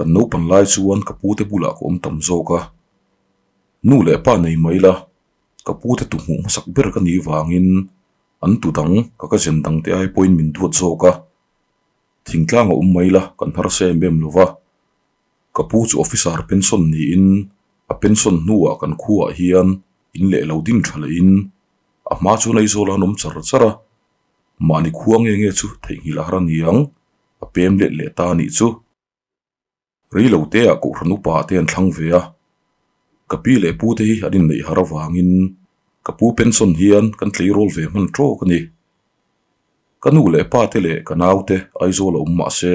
Kan naupan lai chuan ka pute bulah ka awm tam zawk a. Nu leh pa nei mai la, ka pute tu hmuh hmasak ber ka nih vangin an tu dang ka ka zen dang te ai pawhin min duat zawk a. Thingtlang a awm mai la kan harsa em em lo va. Ka pu chu officer pension niin a pension hnuah kan khuaah hian in leh lo din tha lehin a hma chuan Aizawl ah an awm char char a. Mahni khua nge nge chu theihnghilh a har a niang, a pem let leh ta a nih chu. Rei lo te ah Kohhran upa te an thlang ve a, ka pi leh pu te hi an inneih har avangin ka pu pension hian kan tleirawl ve hman tawk a ni. Ka nu leh pa te leh ka nau te Aizawl a awm mah se,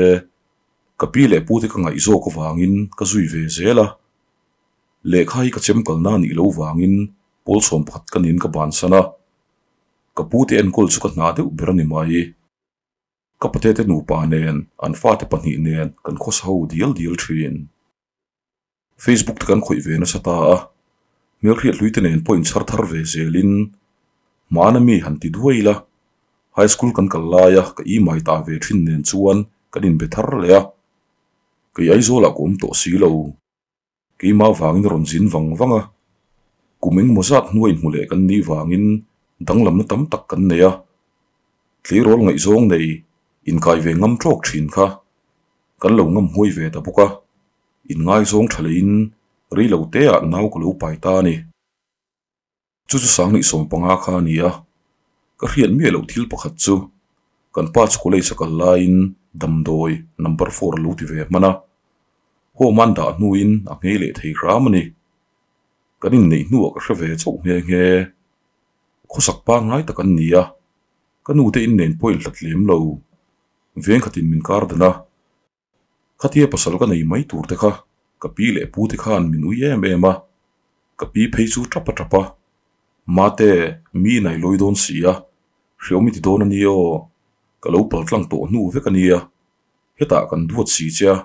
ka pi leh pu te ka ngaih zawk avangin ka zui ve zel a. Lehkha hi ka chem kalna a nih lo vangin pawl sawm pakhat ka nin ka bansan a. Ka pu te enkawl chu ka hna deuh ber a ni mai. Ka patete nupa nen an fate pahnih nen kan khawsa ho dial dial thin. Facebook te kan khawih ve nasa ta a, hmelhriat hlui te nen pawh inchhar thar ve zelin hmana mi han ti duai ila, high school kan kal laia ka email ta ve thin nen chuan kan inbe thar leh a, kei Aizawlah ka awm tawh si lo. Keimah vangin rawn zin vang vang a, kum engmaw zat hnuai hmu leh kan nih vangin danglamna tam tak kan nei a, tleirawl ngaihzawng nei inkai ve ngam tawk thin kha kan lo ngam huai ve ta bawk a, inngaizawng tha leiin rei lo te ah nau ka lo pai ta a ni. Chu chu Sangnih 15 kha a ni a, ka hriat miah loh thil pakhat chu kan pa chu college a kal laiin damdawi number four a lo ti ve hman a, home an dah hnuin a nghei leh thei hram a ni. Kan inneih hnuah ka hre ve chauh nghe nghe. Khawsak pangngai tak an ni a, ka nute innein pawh inhlat lem lo. Vengkhatin min kar dan a. Khatia pasal ka nei mai tur te kha ka pi leh pu te khan min ui em em a, ka pi phei chu tap a tap a, Mate, mi in ai lawi dawn si a, hreawm i ti dawn a nia aw, ka lo pal tlang tawh hnu vek a nia, hetah kan duat si che a,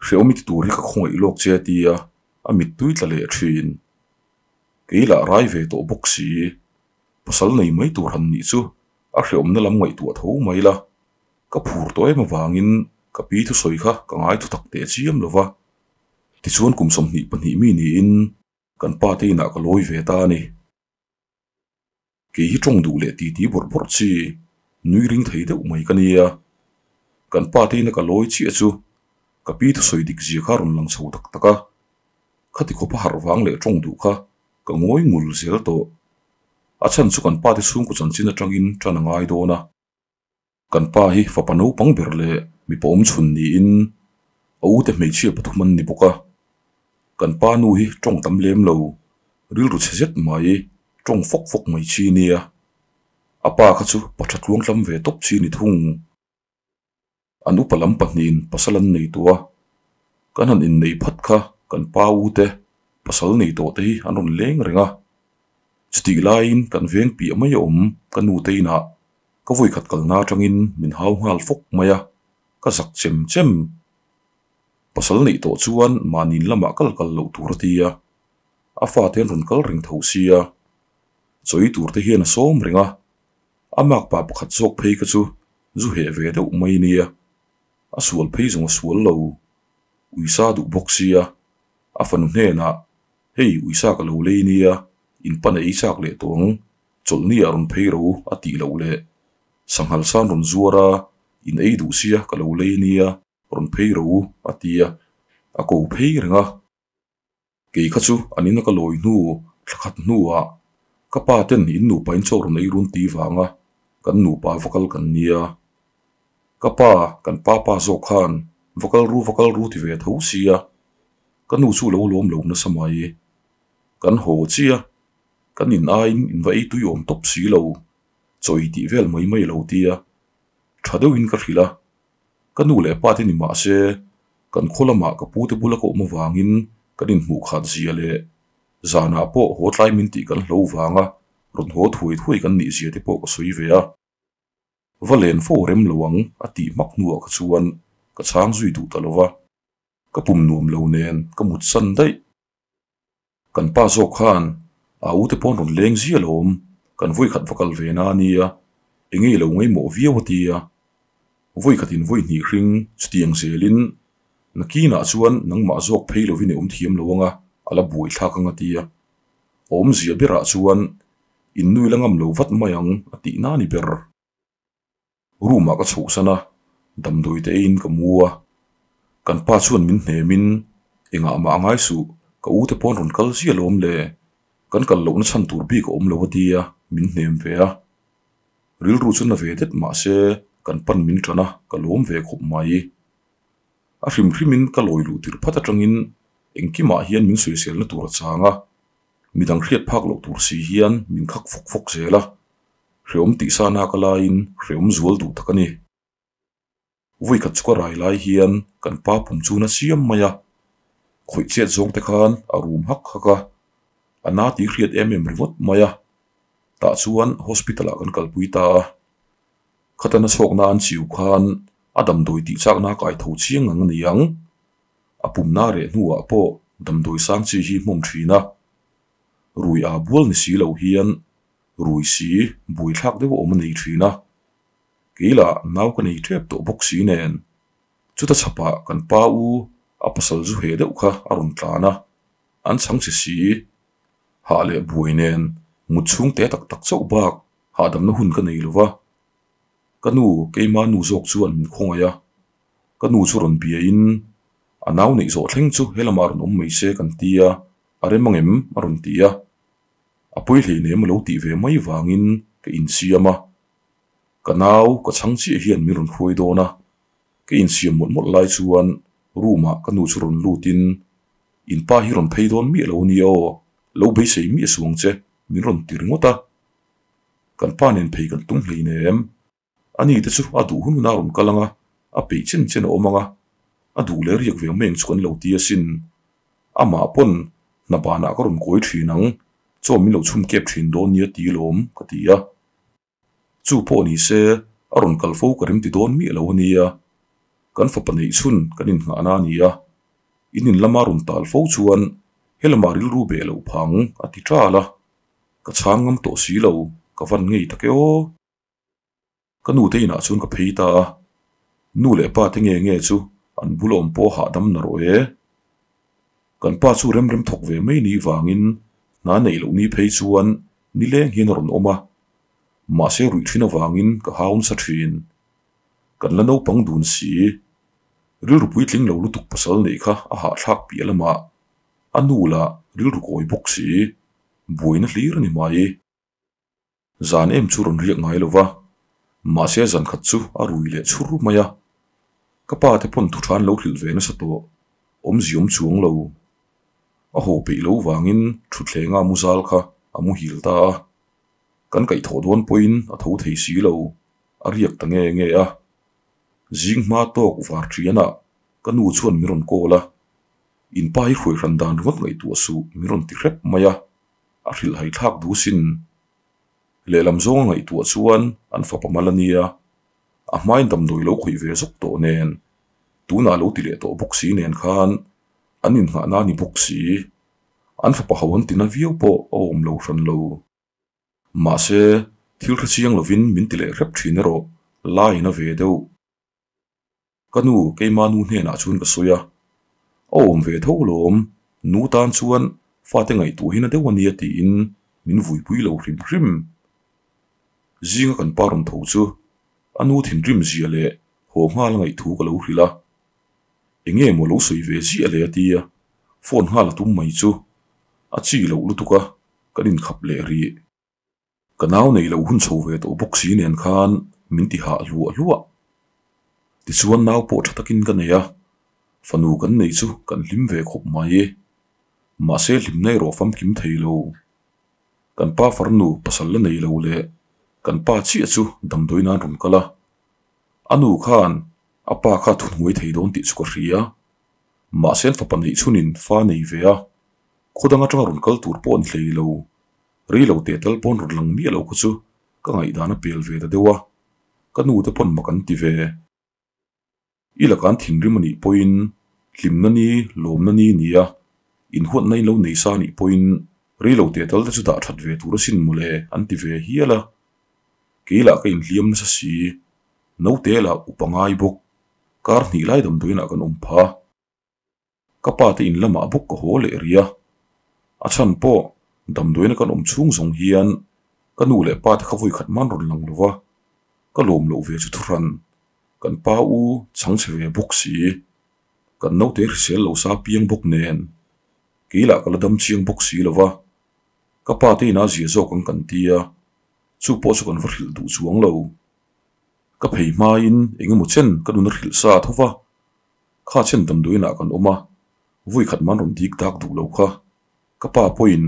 hreawm i ti tur hi ka khawngaih lawk che a ti a, a mittui tla leh thin. Kei lah rai ve tawh bawk si, pasal nei mai tur han nih chu a hreawmna lam ngaihtuah tho mai la. Ka phur tawh em avangin ka pi thusawi kha ka ngai thutak teh chiam lo va. Tichuan kum 22 mi niin kan pa te inah ka lawi ve ta a ni. Kei hi tawng duh leh titi bawrh bawrh chi nui ring thei deuh mai ka nia. Kan pa te ina ka lawi chiah chu ka pi thusawi dik zia kha rawn lang chho tak tak a. Khati khawpa harh vang leh tawng duh kha ka ngawi ngul zel tawh. A chhan chu kan pa te chhungkaw chanchin atangin tan a ngai dawn a. Kan pa hi fapa naupang ber leh mipa awm chhun niin a ute hmeichhia pathum an ni bawk a. Kan pa nu hi tawng tam lem lo, rilru chhe zet mai, tawng fawk fawk mai chi nia. A pa kha chu pa tha tluang tlam ve tawp chi ni thung. An upa lam pahnihin pasal an nei tawh a, kan han innei phat kha kan pa ute pasal nei tawh te hi an rawn leng reng a. Chutih laiin kan veng piah mai a awm ka nute inah Ka vawikhat kalna atangin min hau nghal fawk mai a, ka zak chem chem. Pasal neih tawh chuan mahniin lamah kal kal loh tur a ti a, a fate an rawn kal reng tho sia. Chawi tur te hian a sawm reng a, a makpa pakhat zawk phei kha chu zu heh ve deuh mai nia, a sual phei zawng a sual lo. Uisa duh bawk sia, a fanu hnenah, Hei uisa ka lo lei nia, in pan a ei chak leh tawh ang, Chawlhni ah rawn phei ro a tih loh leh sanghal san rawn zuar a, in ei duh sia ka lo lei nia rawn phei ro a ti a, a ko phei reng a. Kei kha chu an ina ka lawi hnu thla khat hnuah ka pa ten in nupa in chaw rawn ei run ti vanga kan nupa va kal kan nia. Ka pa kan pa pa zawk khan va kal ru va kal ru ti ve tho sia ka nu chu lo lawm lo nasa mai. Kan haw chiah. Kan in aiin in va ei tui awm tawp si lo, chawi tih vel mai mai a lo ti a. Tha deuhin ka hrilh a, ka nu leh pa te ni mah se, kan khaw lamah ka pu te bula ka awm avangin kan inhmuh khat zia leh zanah pawh haw tlai min tih kan hlo vanga rawn haw thuai thuai kan nih zia te pawh ka sawi ve a. Va len fo rem lo ang a tih hmak hnuah kha chuan ka chhang zui duh ta lo va, ka pum nuam lo nen ka mut san daih. Kan pa zawk khan a ute pawn rawn leng zia lawm, kan vawi khat va kal ve na ania, enge i lo ngaihmawh viau a ti a. Vawi khatin vawi hnih hring chutiang zelin Nakinah chuan nangmah zawk phei lovin i awm thiam lo anga a la buaithlak ang a ti a. Awmzia berah chuan innui la ngam lo vat mai ang a tihna a ni ber. Room ah ka chhuhsan a, damdawi te eiin ka mu a. Kan pa chuan min hnemin, Engah mah a ngai suh, ka u te pawn rawn kal ziah lawm le, kan kal lohna chhan tur bik a awm lo a ti a, min hnem ve a. Rilru chu na ve det mah se kan pan min tan a, ka lawm ve khawp mai. A hrim hrimin ka lawi luh tirh phat atangin engkimah hian min sawiselna tur a chang a, midang hriat phak loh tur si hian min khak fawk fawk zel a. Hreawm tih sa naka laiin hreawm zual duh tak a ni. Vawikhat chu ka rai lai hian kan pa pum chu na siam mai a, khawih chet zawng te khan a rum hak hak a, a na tih hriat em em ringawt mai a, tah chuan hospital ah kan kalpui ta a. Khatana chhawkna an chiu khan a damdawi tih chakna a kai tho chiang ang a ni ang. A pumna reh hnuah pawh damdawi sang chi hi hmawm thin a, rui aa bual ni si lo hian rui si buaithlak deuh a awm a nei thin a, kei lah nau ka nei tep tawh bawk si nen chuta chhapah kan pa u a pasal zu he deuh kha a rawn tlan a, an chhang che si. Hah leh buai nen mut chhung te tak tak chauh bak hahdamna hun ka nei lo va, ka nu keima nu zawk chuan min khawngaih a, ka nu chu rawn biain a nau neih zawh thleng chu helamah rawn awm mai se kan ti a, a rem angem a rawn ti a. A pawi hleinem a lo tih ve mai vangin ka insiam a, ka nau ka chhang chiah hian min rawn hruai dawn a, ka insiam mawlh mawlh lai chuan room ah ka nu chu rawn lutin in pa hi rawn phei dawn miah lo a nia aw, lo beisei miah suang che min rawn ti ringawt a, kan pa nen phei kan tum hleinem. Ani te chu a duh hun hun a rawn kal ang a, a peih chen chen a awm ang a, a duh leh riak ve mai ang chu kan lo ti asin. Amah pawn hna banah ka rawn kawi thin ang, chaw min lo chhum kep thin dawn nia ti lawm ka ti a. Chu pawh ni se a rawn kal fo ka rem ti dawn miah lo a nia, kan fapa neih chhun kan innghahna a ni a, in in lama rawn tal fo chuan helamah rilru beh loh phang a ti tal a, ka chhang ngam tawh si lo, ka van ngei tak e aw. Ka nu te inah chuan ka phei ta a, nu leh pa te nge nge chu an bul awm pawh hahdam na rawh e. Kan pa chu rem rem thawk ve mai ni vangin hna neih loh ni phei chuan nileng hian a rawn awm a, mahse ruih thin avangin ka hau nasa thin. Kan la naupang dun si, rilru puitling lo lutuk pasal neih kha a hahthlak piah lamah a nu lah rilru kawi bawk si, buaina hlir a ni mai. Zan em chu rawn riak ngai lo va, mahse zan khat chu a rui leh chhur mai a. Ka pa te pawn thuṭhan lo hrilh ve nasa tawh, awmzi awm chuang lo. A haw peih lo vangin thutthleng a mu zal kha a muhil ta a. Kan kaihthawh dawn pawhin a tho thei si lo, a riak ta nge nge a. Zing hma tawk var ṭianah ka nu chuan min rawn call a, In pa hi hruai hran dan ringawt ngaihtuah suh min rawn ti hrep mai a. A hrilh hai thlak duh sin. Lehlam zawnga ngaihtuah chuan an fapa mal a nia, a hmain damdawi lo khawih ve zawk tawh nen, tunah lo ti leh tawh bawk si nen khan an innghahna a ni bawk si. An fapa ho an tina viau pawh a awm lo hran lo. Mahse, thil hre chiang lovin min ti leh hrep thin erawh laiin a ve deuh. Ka nu keima nu hnenah chuan ka sawi a, a awm ve tho lawm, nu tan chuan fate ngaihtuah hi na deuh a nia tiin min vuipui lo hrim hrim. Zinga kan pa rawn tho chu a nu thinrim zia leh haw nghal a ngaihthu ka lo hrilh a, enge maw lo sawi ve ziah le a tia, phone nghal a tum mai chu a chi loh lutuk a, kan inkhap leh rih. Ka nau nei lo hun chho ve tawh bawk si nen khan min ti hah hluah hluah. Tichuan nau pawh tha takin ka nei a, fanu kan nei chu kan hlim ve khawp mai. Mahse hlimna erawh famkim thei lo. Kan pa farnu pasal la nei lo leh kan pa chiah chu damdawi nan rawn kal a. A nu khan a pa kha thunhuai thei dawn tih chu ka hria. Mahse an fapa neih chhunin fa nei ve a, khawdang atanga rawn kal tur pawh an hlei lo. Rei lo teh tal pawn rawn lang miah lo kha chu ka ngaihdan a pel ve ta deuh a, ka nu te pawn mak an ti ve. I laka'n thinrim a nih pawhin hlimna ni, lawmna ni nia, inhuatna in lo nei sa a nih pawhin rei lo teh tal te chu dah that ve tur asin mawle an ti ve hial a. Kei lah ka inhliam nasa si, naute lah upa ngai bawk, kar hnih lai damdawiinah kan awm pha. Ka pa te in lamah bawk ka haw leh rih a, a chhan pawh damdawiina kan awm chhung zawng hian ka nu leh pa te kha vawi khat man rawn lang lo va, ka lawm loh ve chu thuhran kan pa u chhang chhe ve bawk si, kan naute hrisel lo sa piang bawk nen kei lah ka la dam chiang bawk si lo va, ka pa te inah zia zawk ang kan tia, chu pawh chu kan va hrilh duh chuang lo. Ka phei hmain eng emaw chen ka nun a hrilh sa tho va, kha chen damdawiinah kan awm a, vawi khat man rawn dik dak duh lo kha. Ka pa pawhin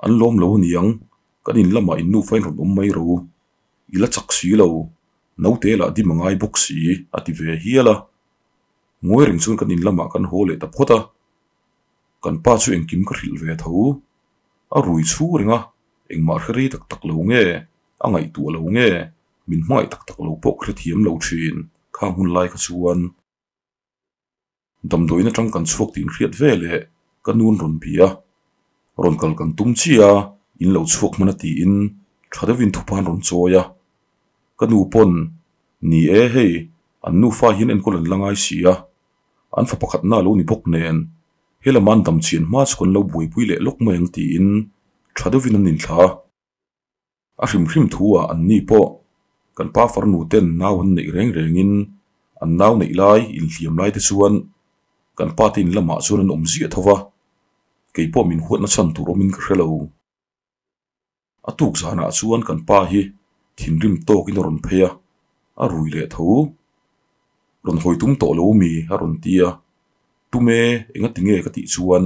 an lawm lo aniang, kan in lamah in nufa in rawn awm mai ro. I la chak si lo, naute lah dim a ngai bawk si, a ti ve hial a. Ngawi reng chuan kan in lamah kan haw leh ta phawt a. Kan pa chu engkim ka hrilh ve tho. A rui chhu reng a, engmah hre rei tak tak lo nge, a ngaihtuah lo nge, min hmangaih tak tak lo pawh ka hrethiam lo thin khang hun lai kha chuan. Damdawiin atang kan chhuak tih inhriat ve leh ka nun rawn bi a, rawn kal kan tum chiah a, in lo chhuak hman a tiin tha deuhin thupa an rawn chawi a. Ka nu pawn, Ni e hei, an nufa hian enkawl an la ngai si a, an fa pakhatna a lo ni bawk nen, he lama an dam chian hma chu kan lo buaipui leh lawk mai ang tiin tha deuhin an inthla a. A hrim hrim thu ah an ni pawh kan pa farnu ten nau an neih reng rengin an nau neih lai inhliam lai te chuan kan pa te in lamah chuan an awm ziah tho va, kei pawh min huatna chhan tur awmin ka hre lo. A tuk zanah chuan kan pa hi thinrim tawkin a rawn phei a, a rui leh tho. Rawn hawi tum tawh lo mi a rawn ti a, Tume engati nge ka tih chuan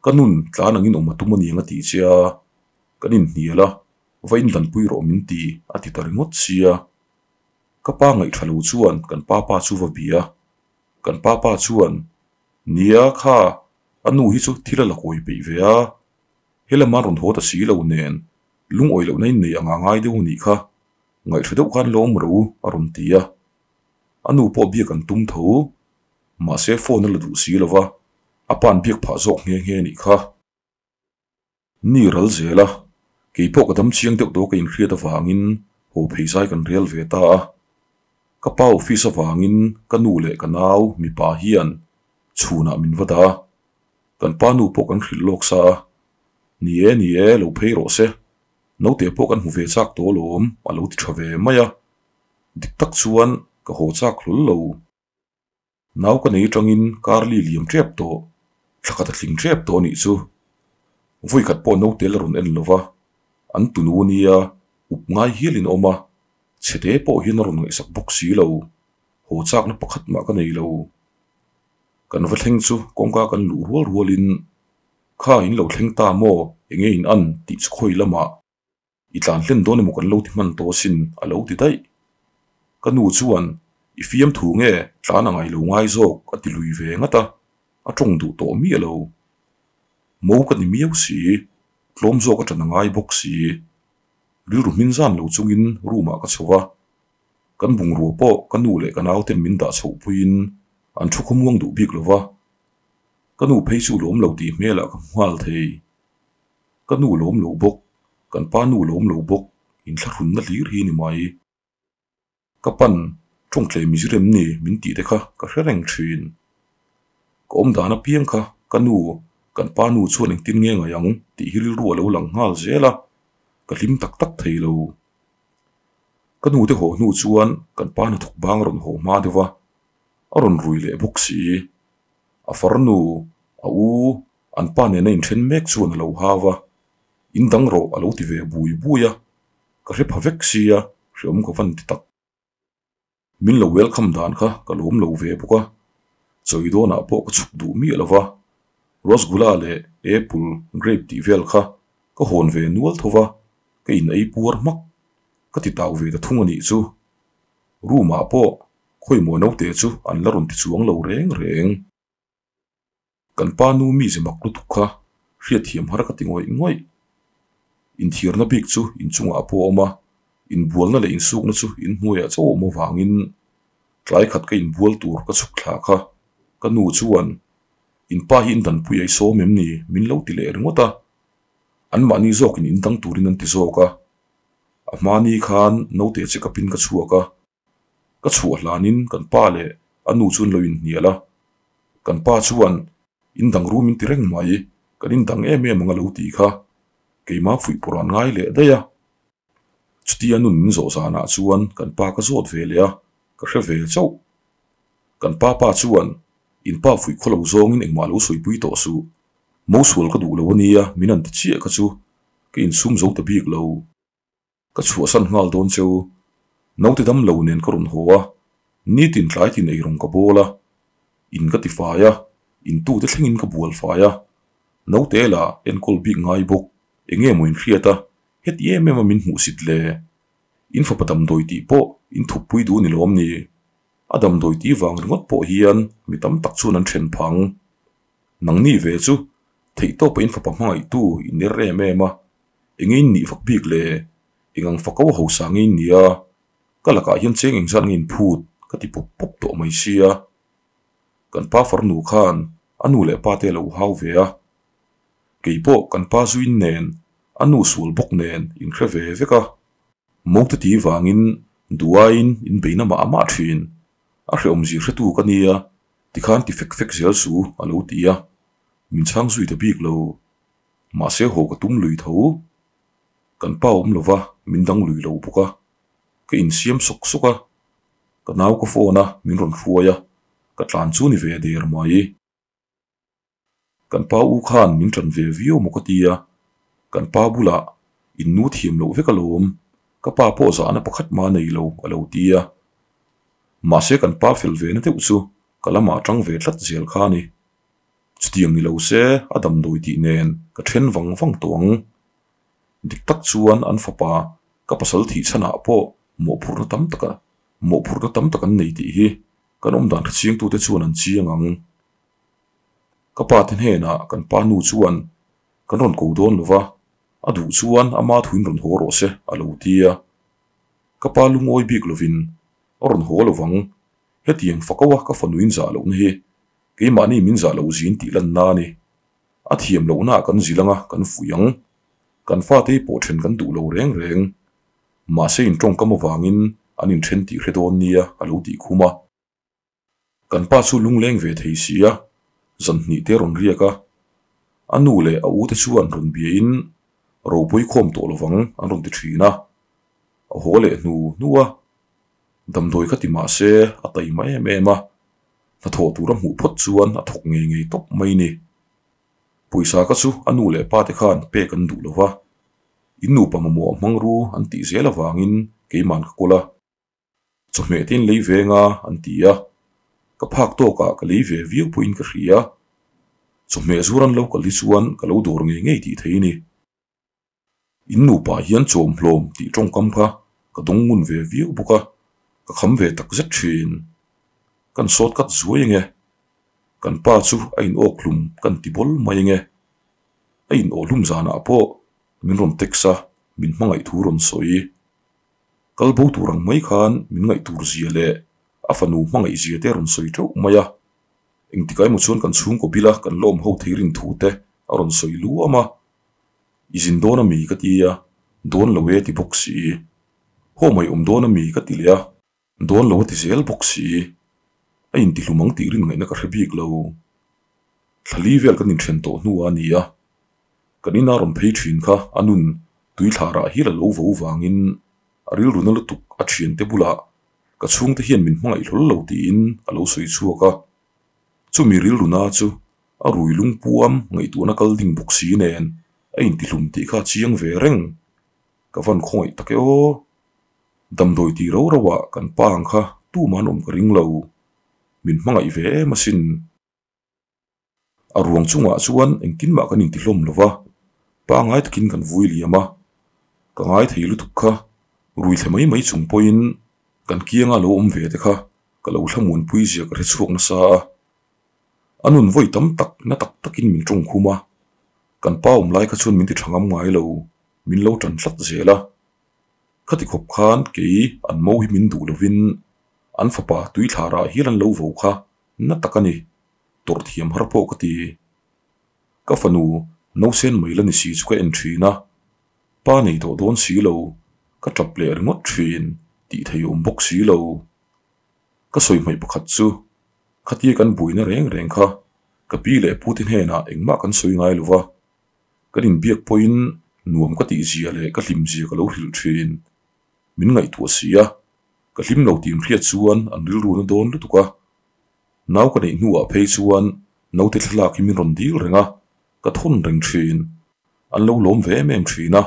Ka nun tlan angin awm a tum a ni ang a tih che a, kan inhnial a, va indanpui rawh min ti a ti ta ringawt sia. Ka pa ngaihṭha lo chuan kan pa pa chu va bia. Kan pa pa chuan, Nia kha, a nu hi chu thil a la kawi peih ve a, helama rawn haw ta si lo nen lungawi lohna in nei anga ngai deuh a nih kha, ngaihṭha deuh khan lawm rawh u a rawn ti a. A nu pawh biak an tum tho. Mahse phone a la duh si lo va, a pa'n biak phah zawk nghe nghe a nih kha. Ni ral zel a, kei pawh ka dam chiang deuh tawh ka inhriat avangin haw phei zai kan rel ve ta a. Ka pa office avangin ka nu leh ka nau mipa hian chhunah min va dah a, kan pa nu pawh kan hrilh lawk sa a, Ni e, ni e, lo phei rawh se, naute pawh kan hmu ve chak tawh alawm a lo ti tha ve mai a, dik tak chuan ka haw chak hlawl lo. Nau ka nei atangin Carly liam tep tawh, thla khat a tling tep tawh a nih chu. Vawi khat pawh naute la rawn en lo va, an tunu nia up ngai hialin a awm a, chhete pawh hian a rawn ngaihsak bawk si lo, haw chakna pakhat mah ka nei lo. Kan va thleng chu kawngka kan luh rual rualin, Kha in lo thleng ta maw, enge in an tih chu khawi lamah. I tlan hlen dawn emaw kan lo ti hman tawh asin a lo ti daih. Ka nu chuan, I fiam thu nge tlan a ngai lo ngai zawk a ti lui ve ngat a, a tawng duh tawh miah lo. Mo ka ni miau si, tlawm zawk a tan a ngai bawk si. Rilru hmin zan lo chungin room ah ka chho a, kan bungrua pawh ka nu leh ka nauten min dah chhoh puiin an thu khawmuang duh bik lo va, ka nu phei chu lawm lo tih hmelah ka hmu nghal thei. Ka nu lawm lo bawk, kan pa nu lawm lo bawk, inthlahrunna hlir hi ni mai. Ka pan, tawngtlei mizirem ni min tih te kha ka hre reng thin. Ka awm dan apiang kha ka nu, kan pa nu chuan engtin nge ngai ang tih hi rilru a lo lang nghal zel a, ka hlim tak tak thei lo. Ka nu te haw hnu chuan kan pa hnathawk bang a rawn haw hma deuh a, a rawn rui leh bawk si. A farnu, a u, An pa nena inthen mek chuan a lo hau a, In dang rawh a lo ti ve bui bui a, ka hre pha vek sia, hreawm ka van ti tak. Min lo welcome dan kha ka lawm lo ve bawk a, chawi dawnah pawh ka chhuk duh miah lo va, Rasgula leh apple, grape tih vel kha ka hawn ve nual tho va, ka in ei puar hmak, ka ti tau ve ta thung a nih chu. Room ah pawh khawimaw naute chu an la rawn ti chuang lo reng reng. Kan pa nu mi ze mak lutuk kha hriatthiam har ka ti ngawih ngawih. Inthiarna bik chu inchungah pawh a awm a, inbualna leh insukna chu inhnuaiah chauh a awm avangin tlai khat ka inbual tur ka chhuk thla kha ka nu chuan in pa hi indanpui a i sawm em ni min lo ti leh ringawt a, anmahni zawkin indang turin an ti zawk a, a hmani khan naute check up in ka chhuak a. Ka chhuah hlanin kan pa leh a nu chu an lo inhnial a, kan pa chuan In dang ru min ti reng mai, kan in dang em em ang a lo tih kha keimah fuih pawrh an ngai leh daih a. Chutia nun min zawh zanah chuan kan pa ka zawt ve leh a, ka hre ve chauh. Kan pa pa chuan, In pa fuih khaw lo zawngin engmah lo sawipui tawh suh. Mosual ka duh lo a nia, min han ti chiah kha chu ka insum zo ta bik lo. Ka chhuahsan nghal dawn cheu. Naute dam lo nen ka rawn haw a, nitin tlai tin eirawng ka bawl a, in ka ti fai a, in tute thlengin ka bual fai a. Naute la enkawl bik ngai bawk, enge maw in hriat a, heti em em a min hmuh sit le. In fapa damdawi tih pawh in thuppui duh ni lawm ni? A damdawi tih vang ringawt pawh hian mi tam tak chuan an then phang. Nangni ve chu theihtawpa in fapa hmangaihtu in er em em a, enge in nih vak bik le? Eng ang fako hausa nge in nia? Ka lakah hian cheng eng zat nge in phut ka ti pawp pawp tawh mai sia. Kan pa farnu khan a nu leh pa te a lo hau ve a. Kei pawh kan pa zuin nen a nu sual bawk nen in hre ve vek a. Mote ti vangin duaiin in beina mah mah thin. A hrehawmzia hretu ka nia tikhan ti fek fek zel su a lo ti a. Min chhang zui ta bik lo. Mahse haw ka tum lui tho. Kan pa awm lova min dang lui lo bawk a. Ka insiam sawk sawk a. Ka nau ka phone a min rawn hruai a. Ka tlan chu ni ve der mai. Kan pa u khan min ṭan ve viau maw ka ti a, kan pa bulah in nu thiam loh vek alawm, ka pa pawh zahna pakhat mah nei lo a lo ti a. Mahse kan pa fel ve na deuh chu ka lamah ṭang ve tlat zel kha a ni. Chutiang ni lo se a damdawi tih nen ka ṭhen vang vang tawh ang. Dik tak chuan an fapa ka pasal thih chhanah pawh mawhphurhna tam tak mawhphurhna tam tak an nei tih hi kan awmdan hrechiangtute chuan an chiang ang. Ka pa te hnenah kan pa nu chuan kan rawn ko dawn lo va, a duh chuan ama thuin rawn haw rawh se a lo ti a. Ka pa lungawi bik lovin a rawn haw lo vang, hetiang fakaua ka fanuin zah lohna hi keimahni min zah loh zin tih lanna a ni. A thiam lohnaah kan zil anga kan fuih ang, kan fate hi pawh then kan duh lo reng reng. Mahse intawngkam avangin an inthen tih hre dawn nia a lo tih khum a. Kan pa chu lungleng ve thei si a, zan hnih te rawn riak a. A nu leh a u te chuan rawn biain ropui khawm tawh lovang an rawn ti thin a. A haw leh hnu hnu a, damdawi kha ti mah se a taima em em a, hnathawh tur a hmuh phawt chuan a thawk ngei ngei tawp mai ni. Pawisa ka chu a nu leh pa te khan pek an duh lova, in nupa mamawh hmang ru an tih zel avangin keiman ka kawl a. Chawhmeh te in lei ve nga an ti a, ka phak tawkah ka lei ve viau pawhin ka hria. Chawhmeh zur an lo kal hi chuan ka lo dawr ngei ngei tih thei a ni. In nupa hian chawm hlawm tih tawngkam kha ka dawng ngun ve viau bawk a, ka kham ve tak zet thin. Kan sawt kat zuai ange. Kan pa chu a in awk hlum kan ti bawl mai ange. A in awh hlum zanah pawh min rawn text a, min hmangaih thu rawn sawi. Kal bo tur ang mai khan min ngaih tur zia leh a fanu hmangaih zia te a rawn sawi teuh mai a. Engtikah emaw chuan kan chhungkaw bila kan la awm ho thei rin thu te a rawn sawi luam a. I zin dawn a mi ka ti a, dawn lo e ti bawk si. Haw mai awm dawn a mi ka ti leh a, dawn lo a ti zel bawk si. A intihlum ang tih rin ngaihna ka hre bik lo. Thlali vel kan inthen tawh hnu a ni a. Kan ina rawn phei thin kha a nun tuithlarah hial a lo vo vangin a rilru na lutuk a thiante bulah ka chhungte hian min hmangaih hlawl lo tiin a lo sawi chhuak a. Chumi rilru na chu a rui lungpuam ngaihtuahna kal ding bawk si nen a intihlum tih kha a chiang ve reng. Ka van khawngaih tak e aw. Damdawi tih rau rauah kan pa ang kha tuman awm ka ring lo. Min hmangaih ve em asin. A ruang chungah chuan engtin mah kan inti hlawm lo va, pangngai takin kan vui liam a. Ka ngai thei lutuk kha, rui thle mai mai chung pawhin kan kianga lo awm ve te kha ka lo thlamuanpui zia ka hre chhuak nasa a. A nun vawi tam tak na tak takin min tawng khum a, kan pa awm lai kha chuan min ti tha ngam ngai lo, min lo tan tlat zel a. Khati khawp khan kei an mo hi min duh lovin an fapa tuithlarah hial an lo vo kha na tak a ni. Tawrh thiam har pawh ka ti. Ka fanu nausen mai la ni si chu ka en thin a, pa nei tawh dawn si lo, ka tap leh ringawt thin tih thei awm bawk si lo. Ka sawi hmaih pakhat chu khatia kan buaina reng reng kha Ka pi leh pute hnenah engmah kan sawi ngai lo va, kan inbiak pawhin nuam ka tihzia leh ka hlimzia ka lo hrilh thin. Min ngaihtuah si a, ka hlim lo tih inhriat chuan an rilru na dawn lutuk a. Nau ka neih hnuah phei chuan naute thlalak hi min rawn dil reng a, ka thawn reng thin. An lo lawm ve em em thin a,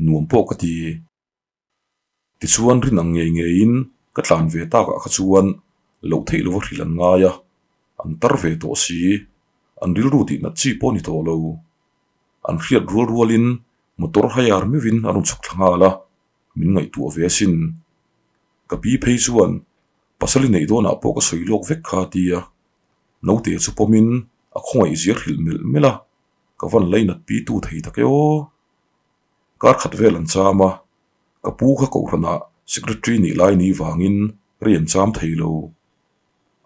nuam pawh ka ti. Tichuan rin ang ngei ngeiin ka tlan ve takah kha chuan loh theih lova hrilh an ngai a, an tar ve tawh si, an rilru tih nat chi pawh a ni tawh lo. An hriat rual rualin motor hire meuhin a rawn chhuk thla nghal a, min ngaihtuah ve asin. Ka pi phei chuan pasal i neih dawnah pawh ka sawi lawk vek kha a ti a, naute chu pawmin a khawngaih zia hrilh melh melh a, ka van lainat pi tu thei tak e aw. Kar khat vel an cham a, ka pu kha kohhranah secretary nih lai ni vangin rei an cham thei lo.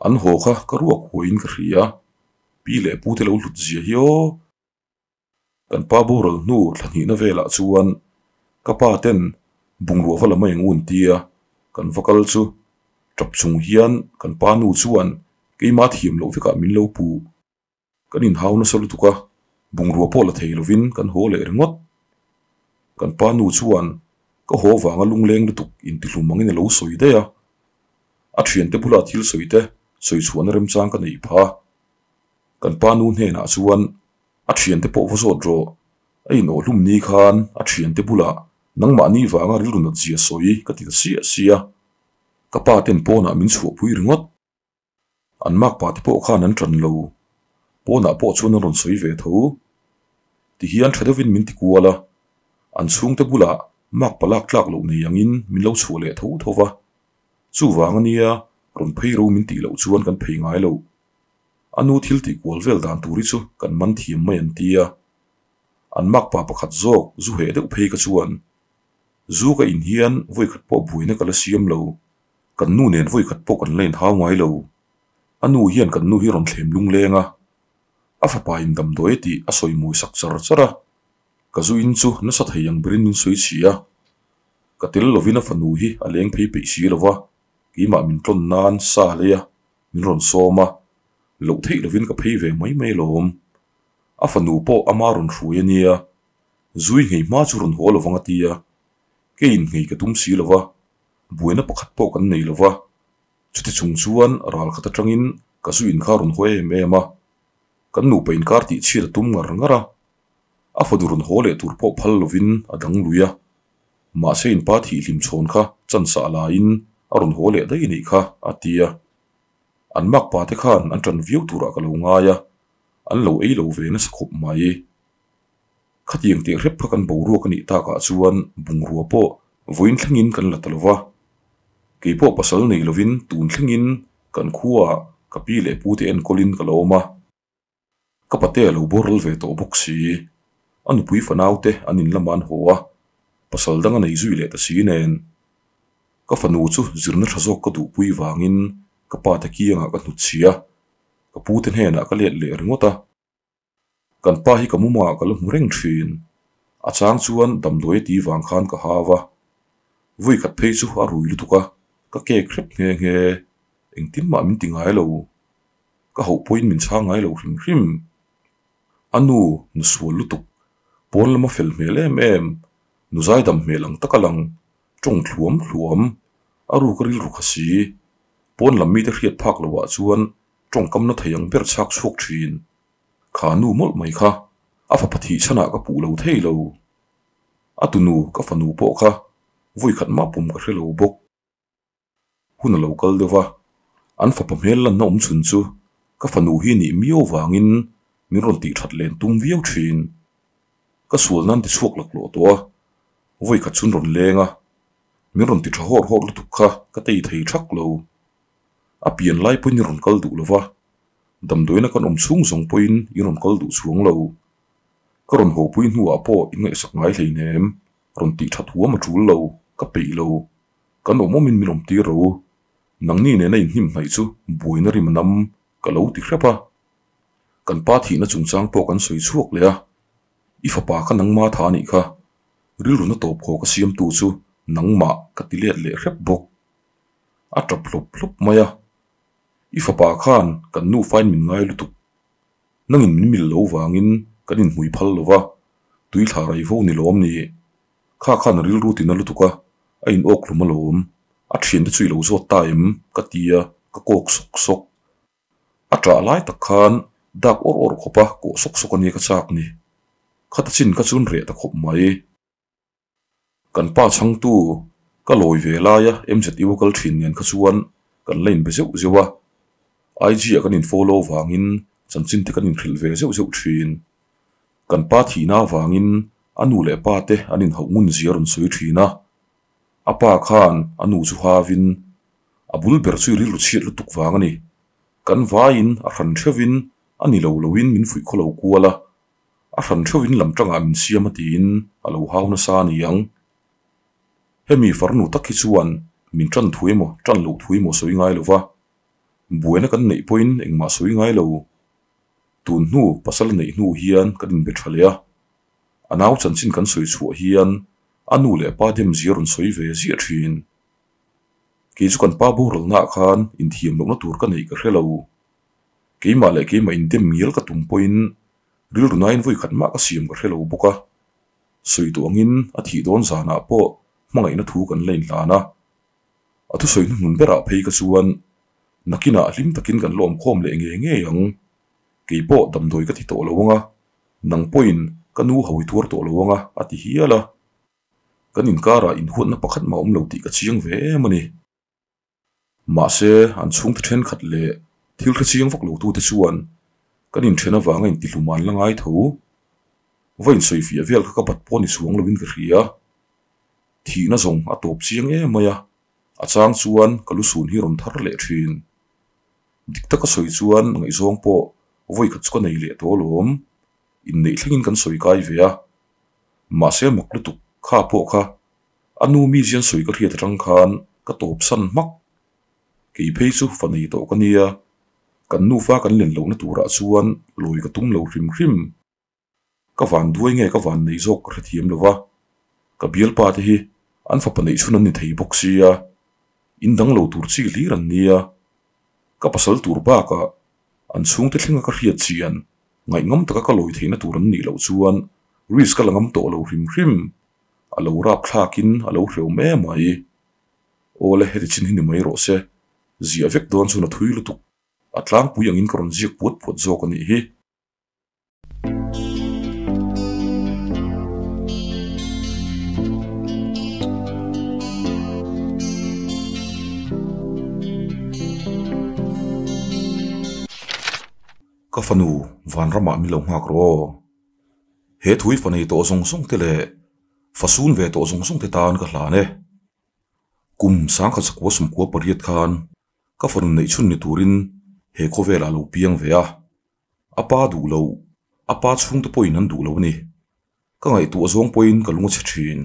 An haw kha ka ruak huaiin ka hria, pi leh pu te lo hlut zia hi aw. Kan pa boral hnu thla hnihna velah chuan ka pa ten bungrua va la mai ang un tia kan va kal chu tap chung hian kan pa nu chuan keimah thiam loh vekah min lo puh. Kan inhau nasa lutuk a, bungrua pawh la thei lovin kan haw leh ringawt. Kan pa nu chuan ka haw vanga lungleng lutuk intihlum angin a lo sawi daih a. A thiante bula thil sawi te sawi chhuahna remchang ka neih phah a. Kan pa nu hnenah chuan a thiante pawh va zawt rawh, a inawhhlum ni khan a thiante bulah nangmahni vanga rilru nat zia sawi ka ti ta siah sia. Ka pa ten pawnah min chhuahpui ringawt. An makpa te pawh khan an ṭan lo. Pawnah pawh chuan an rawn sawi ve tho. Tihian ṭha deuhin min ti kual a, an chhungte bulah makpa lak tlak loh nei angin min lo chhuah leh tho tho va. Chuvang ania rawn phei ro min tih loh chuan kan phei ngai lo. A nu thil tih kual vel dan tur hi chu kan man thiam mai an ti a. An makpa pakhat zawk zu heh deuh phei ka chuan, Zu ka in hian vawikhat pawh buaina ka la siam lo. Kan nu nen vawi khat pawh kan la inhau ngai lo. A nu hian kan nu hi rawn thlem lungleng a, a fapa in damdawi tih a sawi mawi sak char char a. Ka zu in chu nasa thei ang berin min sawi chhi a. Ka tel lovin a fanu hi a leng phei peih si lo va, keimah min tlawn nan sa lei a, min rawn sawm a, loh theih lovin ka phei ve mai mai alawm. A fanu pawh ama rawn hruai a nia, zui nghei hma chu rawn haw lovang a ti a, kei in nghei ka tum si lo va. Buaina pakhat pawh kan nei lo va, chuti chung chuan ral khat atangin ka zu in kha rawn haw em em a, kan nupa inkar tih chhiat a tum ngar ngar a, a fanu rawn haw leh tur pawh phal lovin a dang lui a, mahse in pa thih hlim chhawn kha chansah laiin a rawn haw leh daih anih kha a ti a, an makpa te khan an tan viau turah ka lo ngai a, an lo ei lo ve nasa khawp mai. Khatiang teh hrep kha kan boruak a nih takah chuan bungrua pawh vawiin thlengin kan la ta lo va. Kei pawh pasal nei lovin tun thlengin kan khuaah ka pi leh pute enkawlin ka la awm a. Ka pate a lo boral ve tawh bawk si. A nupui fanaute an in lamah an haw a, pasal dang a nei zui leh ta si nen. Ka fanu chu zirna tha zawk ka duhpui vangin ka pate kiangah ka hnutchhia a, ka pute hnenah ka let leh ringawt a. Kan pa hi ka mumah ka la hmu reng thin. A chang chuan damdawi a ti vang khan ka hau a. Vui khat phei chu a rui lutuk a, ka kek hrep nghe nghe. Engtin mah min ti ngai lo. Ka hauh pawhin min chhang ngai lo hrim hrim. A nu, nu sual lutuk, pawn lama fel hmel em em, nu zaidam hmel ang tak a lang, tawng thluam thluam, a ruk a rilru kha si. Pawn lam mite hriat phak loh ah chuan tawngkamna thei ang ber chhak chhuak thin. Kha nu mawlh mai kha a fapa thih chhanah ka puh lo thei lo. A tunu ka fanu pawh kha vawi khat mah pum ka hre lo bawk. Hun a lo kal deuh va, an fapa hmel lanna awm chhun chu ka fanu hi nih miau vangin min rawn tih that len tum viau thin. Ka sual nan ti chhuak laklawh tawh a, vawi khat chhun rawn leng a, min rawn ti tha hawr hawr lutuk kha ka tei thei thak lo. A pian lai pawhin i rawn kal duh lo va, damdawiina kan awm chhung zawng pawhin i rawn kal duh chhuang lo. Ka rawn hawpui hnuah pawh i ngaihsak ngai hleinem, rawn tih that huam a tul lo, ka peih lo. Kan awm awmin min awm tir ro. Nangni nena inhnim hnaih chu buaina rim a nam ka lo ti hrep a. Kan pa thihna chungchang pawh kan sawi chhuak leh a, I fapa kha nangma tha anih kha, rilruna tawp khaw ka siamtu chu nangmah ka ti let leh hrep bawk. A tap hlawp hlawp mai a, I fapa khan kan nufain min ngai lutuk. Nangin min mil lo vangin kan inhmui phal lo va, tui thla rai vo ni lawm ni. Kha khan a rilru tina lutuk a, a in awk hlum alawm. A thiante chu i lo zawt ta em? ka ti a, ka kawk sawk sawk. A ṭah lai tak khan dak awr awr khawp a kawh sawk sawk a nia ka chak ni. Khata chin kha chuan reh ta khawp mai. Kan pa chhangtu ka lawi ve laia MZU a kal thin nen kha chuan kan la inbe zeuh zeuh a, IG ah kan in follow vangin chanchin te kan inhrilh ve zeuh zeuh thin. Kan pa thihna avangin a nu leh pa te an inhauh ngun zia a rawn sawi thin a, a pa khan a nu chu havin a bul ber chu i rilru chhiat lutuk vang a ni. Kan vaiin a hran theuhin a ni lo loin min fuih khaw lo kual a, A hran theuhin lam tangah min siam a tiin a lo hau nasa a ni ang. Hemi farnu tak hi chuan min tan thu emaw tan loh thu emaw sawi ngai lo va, buaina kan neih pawhin engmah sawi ngai lo. Tun hnu pasal a neih hnu hian kan inbe tha leh a, a nau chanchin kan sawi chhuah hian a nu leh pa dem zia rawn sawi ve ziah thin. Kei chu kan pa boralnaah khan inthiam lohna tur ka neih ka hre lo. Keimah leh keimah indem ngial ka tum pawhin rilru nain vawi khat mah ka siam ka hre lo bawk a. Sawi tawh angin a thih dawn zanah pawh hmangaihna thu kan la inhlan a. A thusawi hnuhnun berah phei ka chuan nakinah hlim takin kan la awmkhawm leh ngei ngei ang. Kei pawh damdawi ka ti tawh lo ang a, nang pawhin ka nu ho i tuar tawh lo ang a, a ti hial a. Kan inkarah inhuatna pakhat mah awm lo tih ka chiang ve em a ni. Mahse, an chhungte thenkhat leh thil hre chiang vak lotute chuan kan inthen avanga intihlum an la ngai tho. Va insawifiah vel kha ka bat pawh ni chuang loin ka hria. Thihna zawng a tawp chiang em mai a, a chang chuan ka lusun hi rawn thar leh thin. Dik taka sawi chuan ngaihzawng pawh vawi khat chu ka nei leh tawh alawm. Inneih thlengin kan sawi kai ve a. Mahse mak lutuk kha pawh kha A nu mi zian sawi ka hriat atang khan ka tawp san hmak. Kei phei chu fa nei tawh ka nia, kan nufa kan len lohna turah chuan lawi ka tum lo hrim hrim. Ka van duai nge ka van nei zawk ka hrethiam lo va, ka bialpa te hi an fapa neih chhun an ni thei bawk sia, in dang lo tur chi hlir an nia. Ka pasal tur bakah an chhungte thlenga ka hriat chian ngaihngam taka ka lawi theihna tur an nih loh chuan risk ka la ngam tawh lo hrim hrim. A lo rap thlakin a lo hreu mai mai. Awle heti chin hi ni mai rawh se, ziah vek dawn chuan a thui lutuk. A tlangpui angin ka rawn ziak puat puat zawk a nih hi. Ka fanu vanramah min lo nghak rawh aw. He thui fa nei tawh zawng zawng te leh fa sun ve tawh zawng zawng te tan ka hlan e. Kum sangkhat sakua sumkua pariat khan ka fanu neih chhun ni turin he khawvelah a lo piang ve a. A pa duh lo, a pa chhungte pawhin an duh lo a ni. Ka ngaihtuah zawng pawhin ka lung a chhe thin.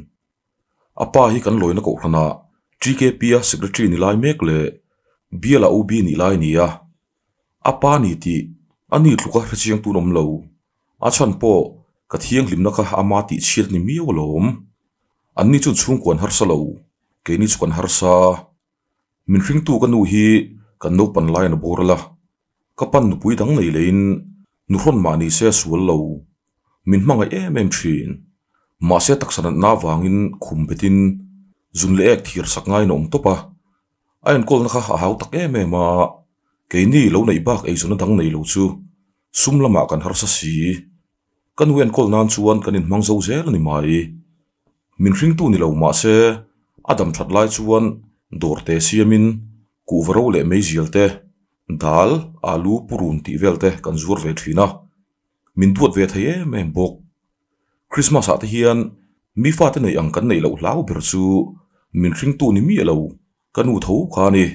A pa hi kan lawina kohhranah TKP a secretary ni lai mek leh biala OB nih lai a ni a. A pa ni tih a ni tluka hrechiang tun awm lo. A chhan pawh ka thianghlimna kha ama tih chhiat ni miau alawm. Anni chuan chhungkua an harsa lo, keini chu kan harsa. Min hringtu ka nu hi kan naupan lai an bawr la, ka pan nupui dang nei leiin nuhrawn mah ni se a sual lo. Min hmangaih em em thin. Mahse taksa natna avangin khum betin zun leh ek thir sak ngaiin a awm tawp a. A enkawlna kha a hau tak em em a, keini lo neih bak eizawnna dang nei lo chu sum lamah kan harsa si. Ka nu enkawl nan chuan kan inhmang zo zel a ni mai. Min hringtu ni lo mah se a dam that lai chuan dawr te siamin kuhva ro leh meizial te, dal, alu, purun tih vel te kan zuar ve thin a. Min duat ve thei em em bawk. Christmas ah te hian mi fate neih ang kan neih loh hlau ber chu min hringtu ni miah lo ka nu tho kha a ni.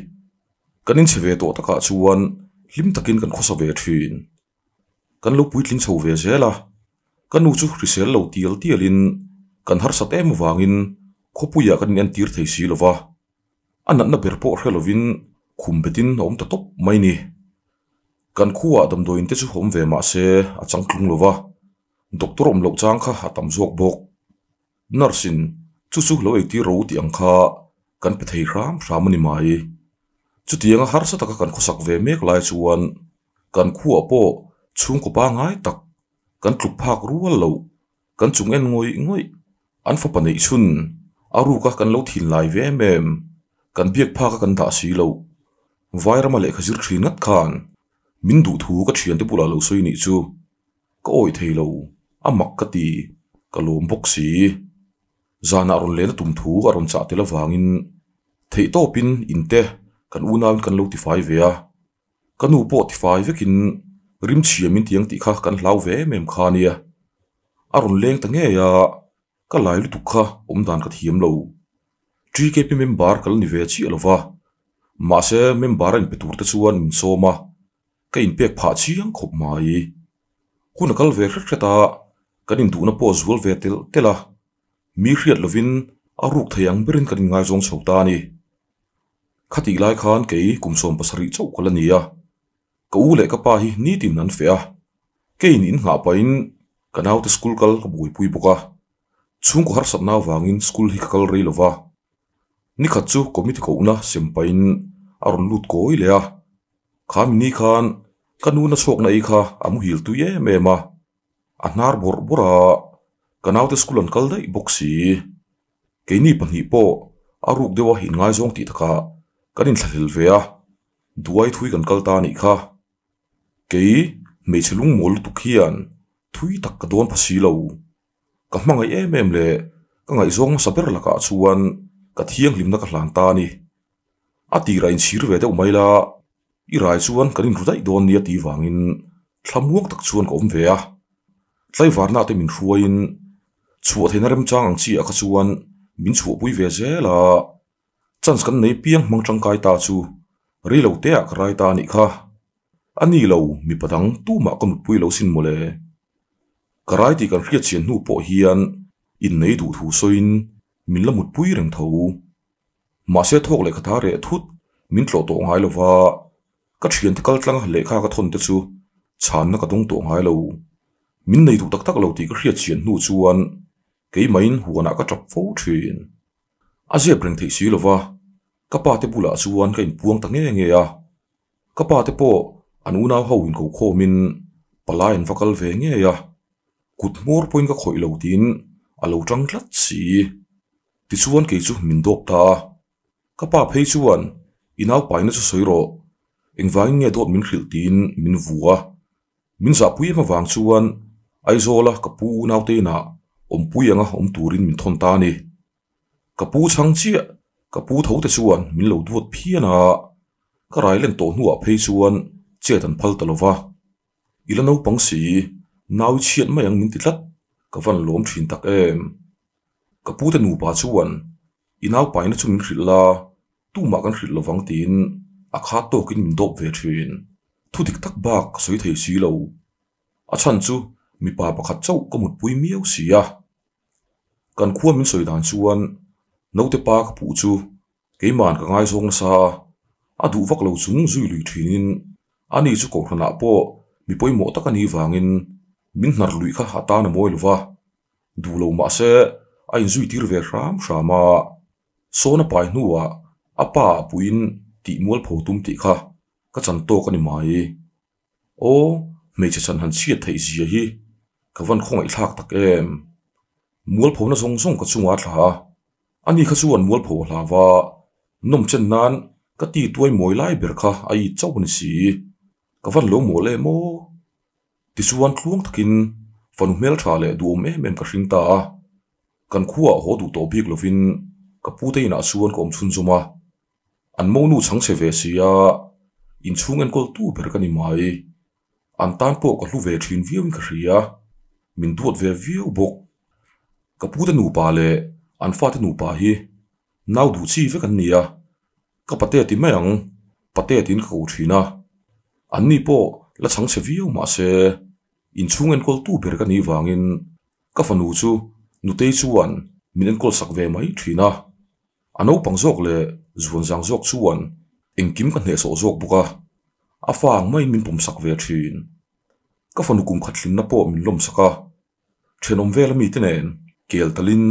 Kan inchhe ve tawh takah chuan hlim takin kan khawsa ve thin. Kan lo puitling chho ve zel a, ka nu chu hrisel lo tial tialin kan harsat em avangin khawpuiah kan inentir thei si lo va, a natna ber pawh hre lovin khum betin a awm ta tawp mai ni. Kan khuaah damdawiin te chu awm ve mah se a changtlung lo va, doctor awm loh chang kha a tam zawk bawk. Nurse in chu chu lo eitir ro tih ang kha kan pe thei hram hram a ni mai. Chutianga harsa taka kan khawsak ve mek lai chuan kan khuaah pawh Chhungkaw pangngai tak, kan tluk phak rual loh, kan chung en ngawih ngawih, an fapa neih chhun a ruka kan lo thin lai ve em em, kan biak phaka kan dah si loh. Vairama lehkha zir thin ngat khan min duh thu ka thiante bulah lo sawi nih chu ka awih thei lo, a mak ka ti, ka lawm bawk si. Zanah rawn lena tum thu a rawn chah tel avangin theihtawpin inte kan unauin kan lo tifai ve a. Ka nu pawh tifai vekin rim chhia min tiang tih kha kan hlau ve em em kha nia. A rawn leng ta ngei a, ka lai lutuk kha awm dan ka thiam lo. TKP member ka la ni ve chiah lo va, mahse member a inpe tur te chuan min sawm a, ka inpek phah chiang khawp mai. Hun a kal ve hret hret a, kan induhna pawh a zual ve telh telh a, mi hriat lovin a ruk thei ang berin kan inngaizawng chho ta a ni. Khatih lai khan kei kum 70 chauh ka la ni a, ka u leh ka pa hi nitin an feh a, keiin in nghah pahin ka naute school kal ka buaipui bawk a, chhungkaw harsatna avangin school hi ka kal rei lo va. Nikhat chu committee kohna sem pahin a rawn lut kawi leh a, kha mi ni khan ka nuna chhuakna ei kha a muhil tui em em a, a hnar bawrh bawrh a, ka naute school an kal daih bawk si. Keini pahnih pawh a ruk deuha inngaizawng tih takah kan inthlahlel ve a, duai thui kan kal ta a nih kha. Kei hmeichhe lungmawl lutuk hian thui tak ka dawn pha si lo. Ka hmangaih em em leh ka ngaihzawng hmasa ber lakah chuan ka thianghlimna ka hlan ta a ni. A tirah inchhir ve deuh mai la, i rai chuan kan inru daih dawn nia tih vangin thlamuang tak chuan ka awm ve a. Tlaivarna te min hruaiin chhuah theihna remchang ang chiah kha chuan min chhuahpui ve zel a. Chance kan nei piang hmang tangkai ta chu rei lo te ah ka rai ta a nih kha. A ni lo, mipa dang tumah ka mutpui lo sin mawle. Ka rai tih kan hriatchian hnu pawh hian innei duh thu sawiin min la mutpui reng tho. Mahse thawk leh khatha reh thut min tlawh tawh ngai lo va, ka thiante kal tlanga lehkha ka thawn te chu chhanna ka dawng tawh ngai lo. Min nei duh tak tak lo tih ka hriat chian hnu chuan keimahin huanah ka tap fo thin. A zep reng theih si lo va, ka pa te bulah chuan ka inpuang ta nge nge a. Ka pa te pawh an unau ho inko khawmin palai an va kal ve ngei a, kut hmawr pawhin ka khawih lo tiin a lo tang tlat si. Tichuan kei chu min dawp ta a, ka pa phei chuan i naupaina chu sawi rawh, engvangin nge dawt min hrilh tiin min vu a. Min zahpui em avang chuan Aizawla ka pu unaute inah awmpui anga awm turin min thawn ta a ni. Ka pu chhang chiah, ka pu tho te chuan min lo duat phian a, ka rai len tawh hnuah phei chuan chet an phal ta lo va. I la naupang si, nau i chhiat mai ang min ti tlat, ka van lawm thin tak em. Ka pu te nupa chuan i naupaina chu min hrilh la, tumah kan hrilh lovang tiin a khat tawkin min dawp ve thin. Thu dik tak bak ka sawi thei si lo. A chhan chu mipa pakhat chauh ka mutpui miau si a. Kan khua min sawi dan chuan naute pa ka puh chu Keiman ka ngaizawng nasa a, a duh vak lo chung zui lui thinin ani chu kohhranah pawh mi pawimawh tak a nih vangin min hnar luih kha a tan a mawi lo va, duh lo mah se a inzui tir ve hram hram a, sawn a pai hnuah a pa ah puiin tih mualpho tum tih kha ka chan tawk a ni mai. Aw, hmeichhe chan han chhiat theih zia hi ka van khawngaihthlak tak em! Mualphona zawng zawng ka chungah a thla a, Ani kha chuan mualpho a hlau a, nawm chen nan ka ti tuai mawi lai ber kha a it chauh a ni si. Ka van lo mawl em aw? Tichuan tluang takin fanu hmeltha leh duhawm em em ka hring ta a. Kan khuaah haw duh tawh bik lovin ka pute inah chuan ka awm chhunzawm a. An monu chhang chhe ve si a, inchhung enkawl tu ber ka ni mai. An tan pawh ka hlu ve thin viauin ka hria, min duat ve viau bawk. Ka pute nupa leh an fate nupa hi nau duh chi vek an ni a, ka pate ti mai ang, pate tiin ka ko thin a. Anni pawh la chhang chhe viau mah se, inchhung enkawl tu ber ka nih vangin ka fanu chu nutei chuan min enkawl sak ve mai thin a. A naupang zawk leh zuanzang zawk chuan engkim ka hnehsawh zawk bawk a, a fa ang maiin min pawmsak ve thin. Ka fanu kum khat hlimna pawh min lawmsak a, thenawm vela mite nen kel talin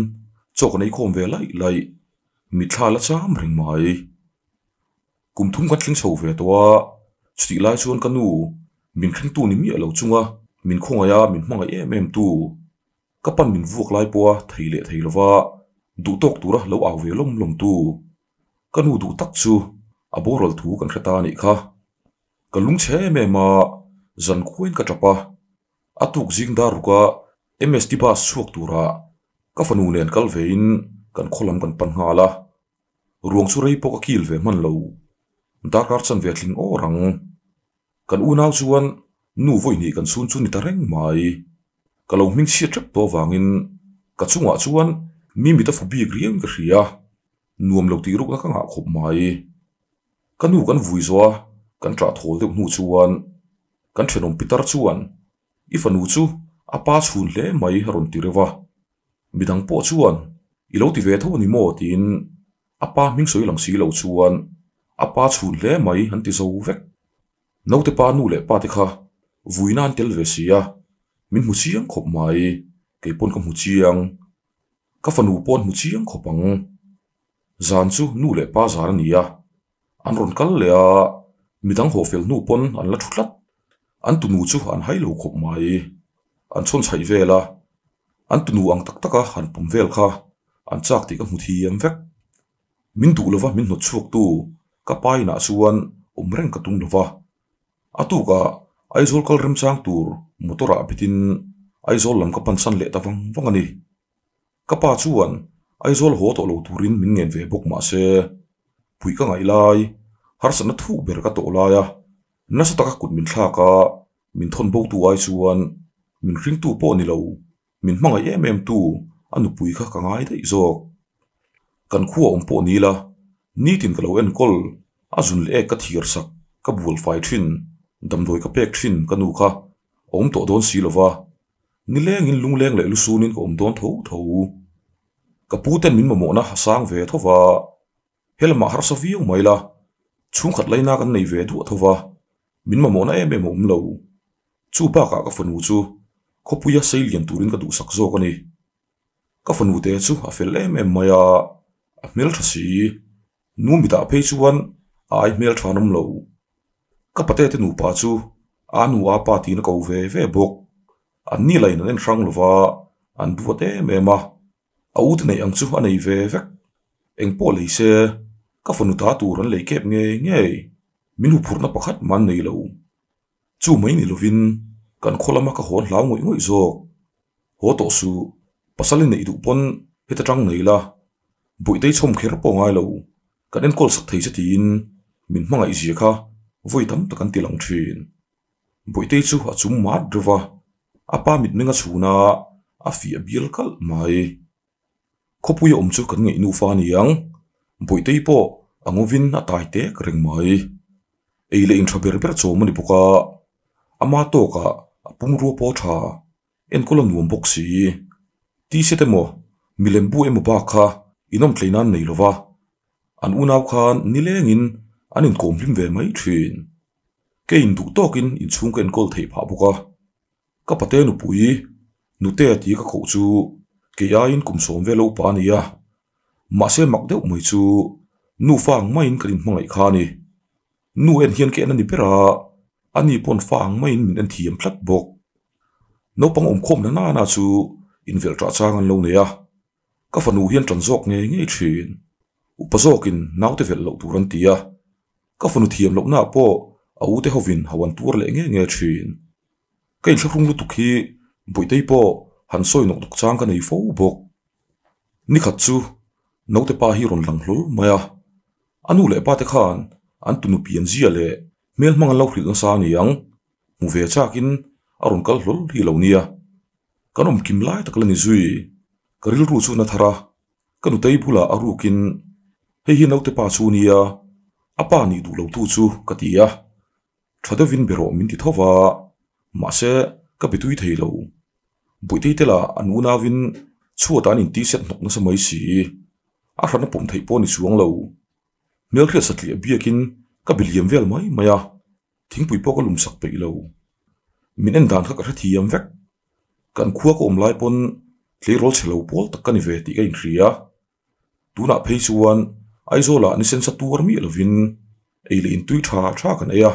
chaw kan eikhawm ve laih laih, mitthla la cham reng mai. Kum thum kan thleng chho ve tawh a, chutih lai chuan ka nu. Min hringtu ni miah lo chunga min khawngaih a min hmangaih em em tu ka pan min vuak lai pawha thei leh thei lova duh tawk tura lo au ve lawm lawm tu ka nu duh tak chu a boral thu kan hre ta a nih kha. Ka lungchhe em em a, zan khuain ka tap a, a tuk zing dar ruka MST bus chhuak tura ka fanu nen kal vein kan khaw lam kan pan nghal a. Ruang chu rei pawh ka kil ve hman lo. Darkar chanve a tling awr ang. Kan unau chuan nu vawihnih kan chhun chu ni ta reng mai. Ka lo hming chhiat hrep tawh avangin ka chungah chuan mi mit a fu bik riau in ka hria. Nuam lo tih rukna ka ngah khawp mai. Ka nu kan vui zawh a, kan ṭah thawl deuh hnu chuan kan ṭhenawm pitar chuan I fanu chu a pa chhun hle mai a rawn ti reuh a. Midang pawh chuan I lo ti ve tho a ni maw? tiin a pa hming sawi lang si lo chuan a pa chhun hle mai an ti zo vek. Naute pa nu leh pa te kha vuina an tel ve si a, min hmu chiang khawp mai, kei pawn ka hmu chiang. Ka fanu pawh an hmu chiang khawp ang. Zan chu nu leh pa zan a ni a, an rawn kal leh a, midang haw fel hnu pawn an la thu tlat. An tunu chu an hai lo khawp mai. An chhawn chhaih vel a, an tunu ang tak taka han pawm vel kha an chak tih ka hmu thiam vek. Min duh lova min hnawt chhuaktu ka pa inah chuan awm reng ka tum lova. A tukah Aizawl kal remchang tur motor ah bitin Aizawl lam ka pansan leh ta vang vang a ni. Ka pa chuan Aizawl haw tawh lo turin min ngen ve bawk mah se, puih ka ngaih lai, harsatna thuk ber ka tawh lai a, nasa taka kut min thlak a, min thawn bo tu ai chuan min hringtu pawh ni lo, min hmangaih em em tu a nupui kha ka ngai daih zawk. Kan khua awm pawh ni la, nitin ka lo enkawl, a zun leh ek ka thiar sak, ka bual fai thin, damdawi ka pek thin ka nu kha a awm tawh dawn si lo va, Nilengin lungleng leh lusunin ka awm dawn tho tho. Ka pu ten min mamawhna a sang ve tho va, he lamah harsa viau mai la, chhungkhat laina kan nei ve duah tho va, min mamawhna em em a awm lo. Chu bakah ka fanu chu khawpuia sei lian turin ka duhsak zawk a ni. Ka fanu te chu a fel em em mai a, a hmeltha si. Nu mitah phei chuan a ai hmeltha an awm lo. Ka pate te nupa chu a nu a pa tiin a ko ve ve bawk. An ni lain an en hrang lo va, an duat em em a. A u te neih ang chu a nei ve vek. Eng pawh lei se, ka fanu ta tur an lei kep ngei ngei. Min huphurhna pakhat mah an nei lo. Chu mai ni lovin kan khaw lama ka hawn hlau ngawih ngawih zawk. Haw tawh suh, pasal i neih duh pawn heta tang nei la, Buihtei chhawm kher pawh ngai lo, kan enkawl sak thei che tiin min hmangaih zia kha vawi tam tak an ti lang thin. Buihtei chu a chum mat reuh va, a pa mitmeng a chhun a, a fiah bial kalh mai. Khawpui a awm chu kan ngaih nufa a ni ang, Buihtei pawh a ngawin a tai tek reng mai. Ei leh intha ber ber chawm a ni bawk a, ama tawkah a pumrua pawh a tha. Enkawl a nuam bawk si. T-shirt emaw, milem bu emaw bak kha inawm tlei nan nei lova, an unau khan nilengin an inkawm hlim ve mai thin. Ke in duh tawkin inchhung ka enkawl theih phah bawk a. Ka pate nupui, nute a ti ka koh chu kei aiin kum sawm vel a upa a ni a. Mahse mak deuh mai chu nufa ang maiin kan inhmangaih kha a ni. Nu en hian ka en a ni ber a, ani pawn fa ang maiin min en thiam tlat bawk. Naupang awmkhawm na nana chu invelh ṭah chang an lo nei a, ka fanu hian ṭan zawk ngei ngei ṭhin. Upa zawkin naute velh loh tur an ti a, ka fanu thiam lohnaah pawh a ute hovin ho an tuar leh ngei ngei ṭhin. Ka inthlahrung lutuk hi Bawihtei pawh han sawi nawk nawk chang ka nei fo bawk. Nikhat chu naute pa hi rawn lang hlawl mai a. A nu leh pa te khan an tunu pian zia leh hmel hmang an lo hrilh nasa a ni ang, hmu ve chakin a rawn kal hlawl hi lo nia. Kan awm kim lai tak la ni zui, ka rilru chu na thar a, ka nutei bulah a rukin hei hi naute pa chu nia, a pa nih duh lo tu chu ka ti a, tha deuhin be rawh min ti tho va, mahse ka be tui thei lo. Buitei te lah an unauin chhuatah an inti set hnawk nasa mai si. A hran a pawm theih pawh a ni chuang lo. Hmelhriat satliah biakin ka be liam vel mai mai a, thingpui pawh ka lum sak peih lo. Min en dan kha ka hrethiam vek. Kan khua ka awm lai pawn tleirawl chhe lo pawl tak ka ni ve tih ka inhria. Tunah phei chuan Aizawlah ni sensa tuar miah lovin ei leh intui tha tha kan ei a.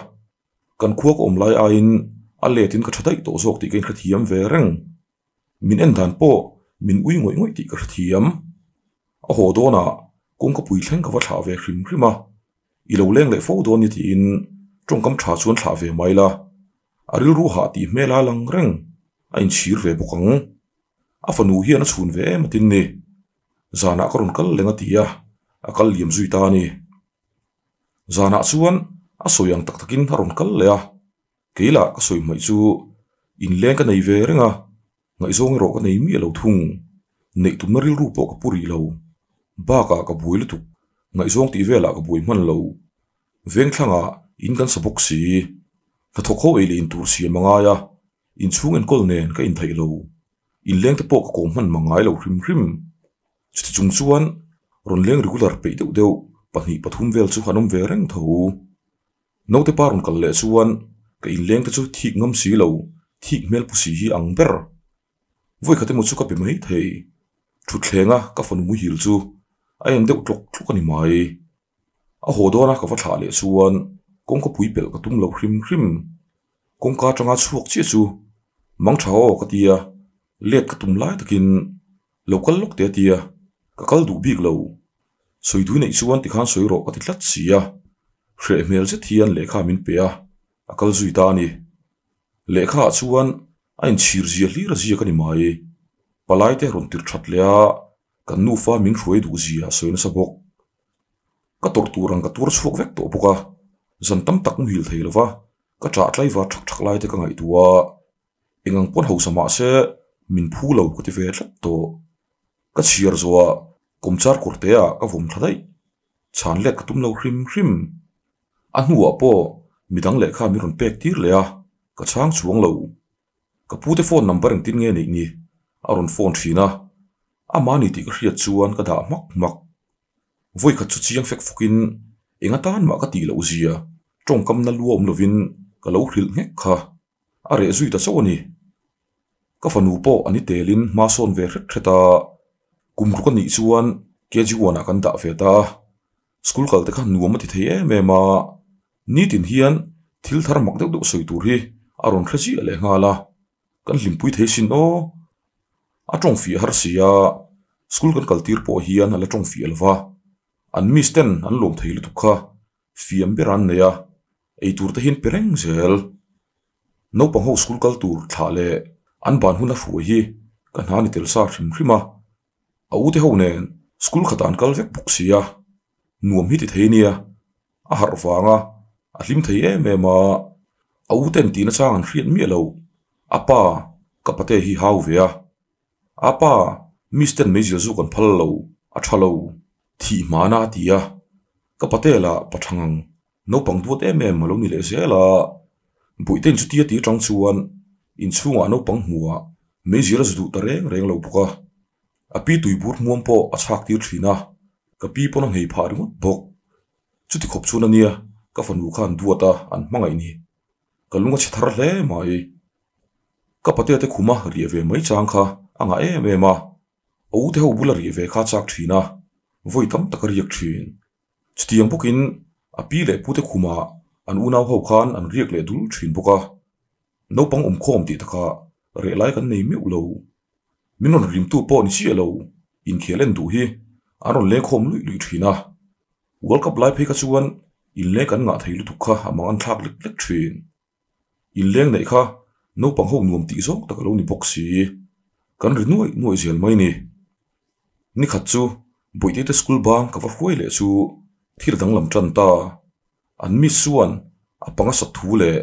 Kan khua ka awm lai aiin a letin ka tha daih tawh zawk tih ka inhrethiam ve reng. Min en dan pawh min ui ngawih ngawih tih ka hrethiam. A haw dawnah kawngka pui thleng ka va thlah ve hrim hrim a, i lo leng leh fo dawn ni tiin tawngkam tha chuan thlah ve mai la, a rilru hah tih hmel a lang reng, a inchhir ve bawk ang. A fanu hian a chhun ve em atin ni. Zanah ka rawn kal leng a ti a, a kal liam zui ta a ni. Zanah chuan a sawi ang tak takin a rawn kal leh a, kei lah ka sawi hmaih chu inleng ka nei ve reng a, ngaihzawng erawh ka nei miah lo thung. Neih tumna rilru pawh ka pu rih lo. Bakah ka buai lutuk, ngaihzawng tih velah ka buai hman lo. Vengthlangah in kan sa bawk si. Hnathawk ho ei leh in tur siam a ngai a, inchhung enkawl nen ka intheih lo. Inleng te pawh ka kawm hman mang ngai lo hrim hrim. Chuti chung chuan rawn leng regular peih deuh deuh pahnih pathum vel chu an awm ve reng tho. Naute pa rawn kal leh chuan ka inleng te chu thik ngam si lo, thik hmel pu si hi ang ber. Vawikhat emaw chu ka pe mai thei. Thutthleng a ka fanu muhil chu a en deuh tlawk tlawk a ni mai. A haw dawna ka va thlah leh chuan kawngka pui pelh ka tum lo hrim hrim. Kawngka atanga chhuak chiah chu mang tha aw ka ti a, let ka tum lai takin lo kal lawk teh a ti a, ka kal duh bik lo. Sawi dui neih chuan tikhan sawi rawh ka ti tlat si a, hreh hmel zet hian lehkha min pe a, a kal zui ta a ni. Lehkha ah chuan a inchhir zia hlir a ziak a ni mai. Palai te rawn tirh that leh a, kan nufa min hruai duh zia sawi nasa bawk. Ka tawrh tur ang ka tuar chhuak vek tawh bawk a, zan tam tak muhil thei lova ka chah tlaivar thak thak lai te ka ngaihtuah a, eng ang pawn hausa mah se min phu lo ka ti ve tlat tawh. Ka chhiar zawhah kawmchar kawrte ah ka vawm thla daih, chhan let ka tum lo hrim hrim. A hnuah pawh midang lehkha min rawn pek tir leh a, ka chhang chuang lo. Ka pute phone number engtin nge neih ni? A rawn phone thin a, amah ni tih ka hriat chuan ka dah hmak hmak. Vawikhat chu chiang fek fawkin eng atan mah ka tih loh zia tawngkamna lu a awm lovin ka lo hrilh nghek kha a reh zui ta chauh a ni. Ka fanu pawh a ni telin hma sawn ve hret hret a, kum ruk a nih chuan KG one ah kan dah ve ta a, school kal te kha nuam a ti thei em em a, Nitin hian thil thar mak deuh deuh sawi tur hi a rawn hre chiah leh nghal a, kan hlimpui thei sin aw. A tawng fiah har si a, school kan kal tir pawh hian a la tawng fiah lo va, an miss ten an lawm thei lutuk kha fiam ber an nei a, ei tur te hian pe reng zel. Naupang ho school kal tur thlah leh an ban hun a hruai hi ka hna ni tel sa hrim hrim a, a ute ho nen school khatah an kal vek bawk si a, nuam hi ti thei nia. A harh vang a, a hlim thei em em a, a u ten tihna chang an hriat miah lo. A pa, ka pate hi hau ve a. A pa, Miss ten meizial zuk an phal lo, a tha lo, thih hmana a ti a. Ka pate lah pa tha ngang, naupang duat em em a lo ni leh zel a. Bawihten chutia ti atang chuan inchhungah naupang hmuhah meizial a zu duh ta reng reng lo bawk a. A pi tuibur hmuam pawh a chhak tir thin a, ka pi pawn a nghei phah ringawt bawk. Chuti khawp chuan ania ka fanu khan duat a an hmangaih ni. Ka lung a chhe thar hle mai. Ka patea te khuma riah ve mai chang kha a ngah em em a, a ute ho bula riah ve kha a chak thin a, vawi tam tak a riak thin. Chutiang bawkin a pi leh pute khumah an unau ho khan an riak leh dul thin bawk a, naupang awmkhawm tih takah reh lai kan nei meuh lo. Min rawn rimtu pawh ni chiah lo, inkhel en duh hi an rawn lengkhawm luih luih thin a. World Cup lai phei kha chuan inleng kan ngah thei lutuk kha a mang an thlak lek lek thin. Inleng neih kha naupang ho nuam tih zawk tak a lo ni bawk si. Kan ri nuaih nuaih zel mai ni. Nikhat chu Bawihte te school bang ka va hruai leh chu thil danglam tan ta. An miss chuan a panga sat thu leh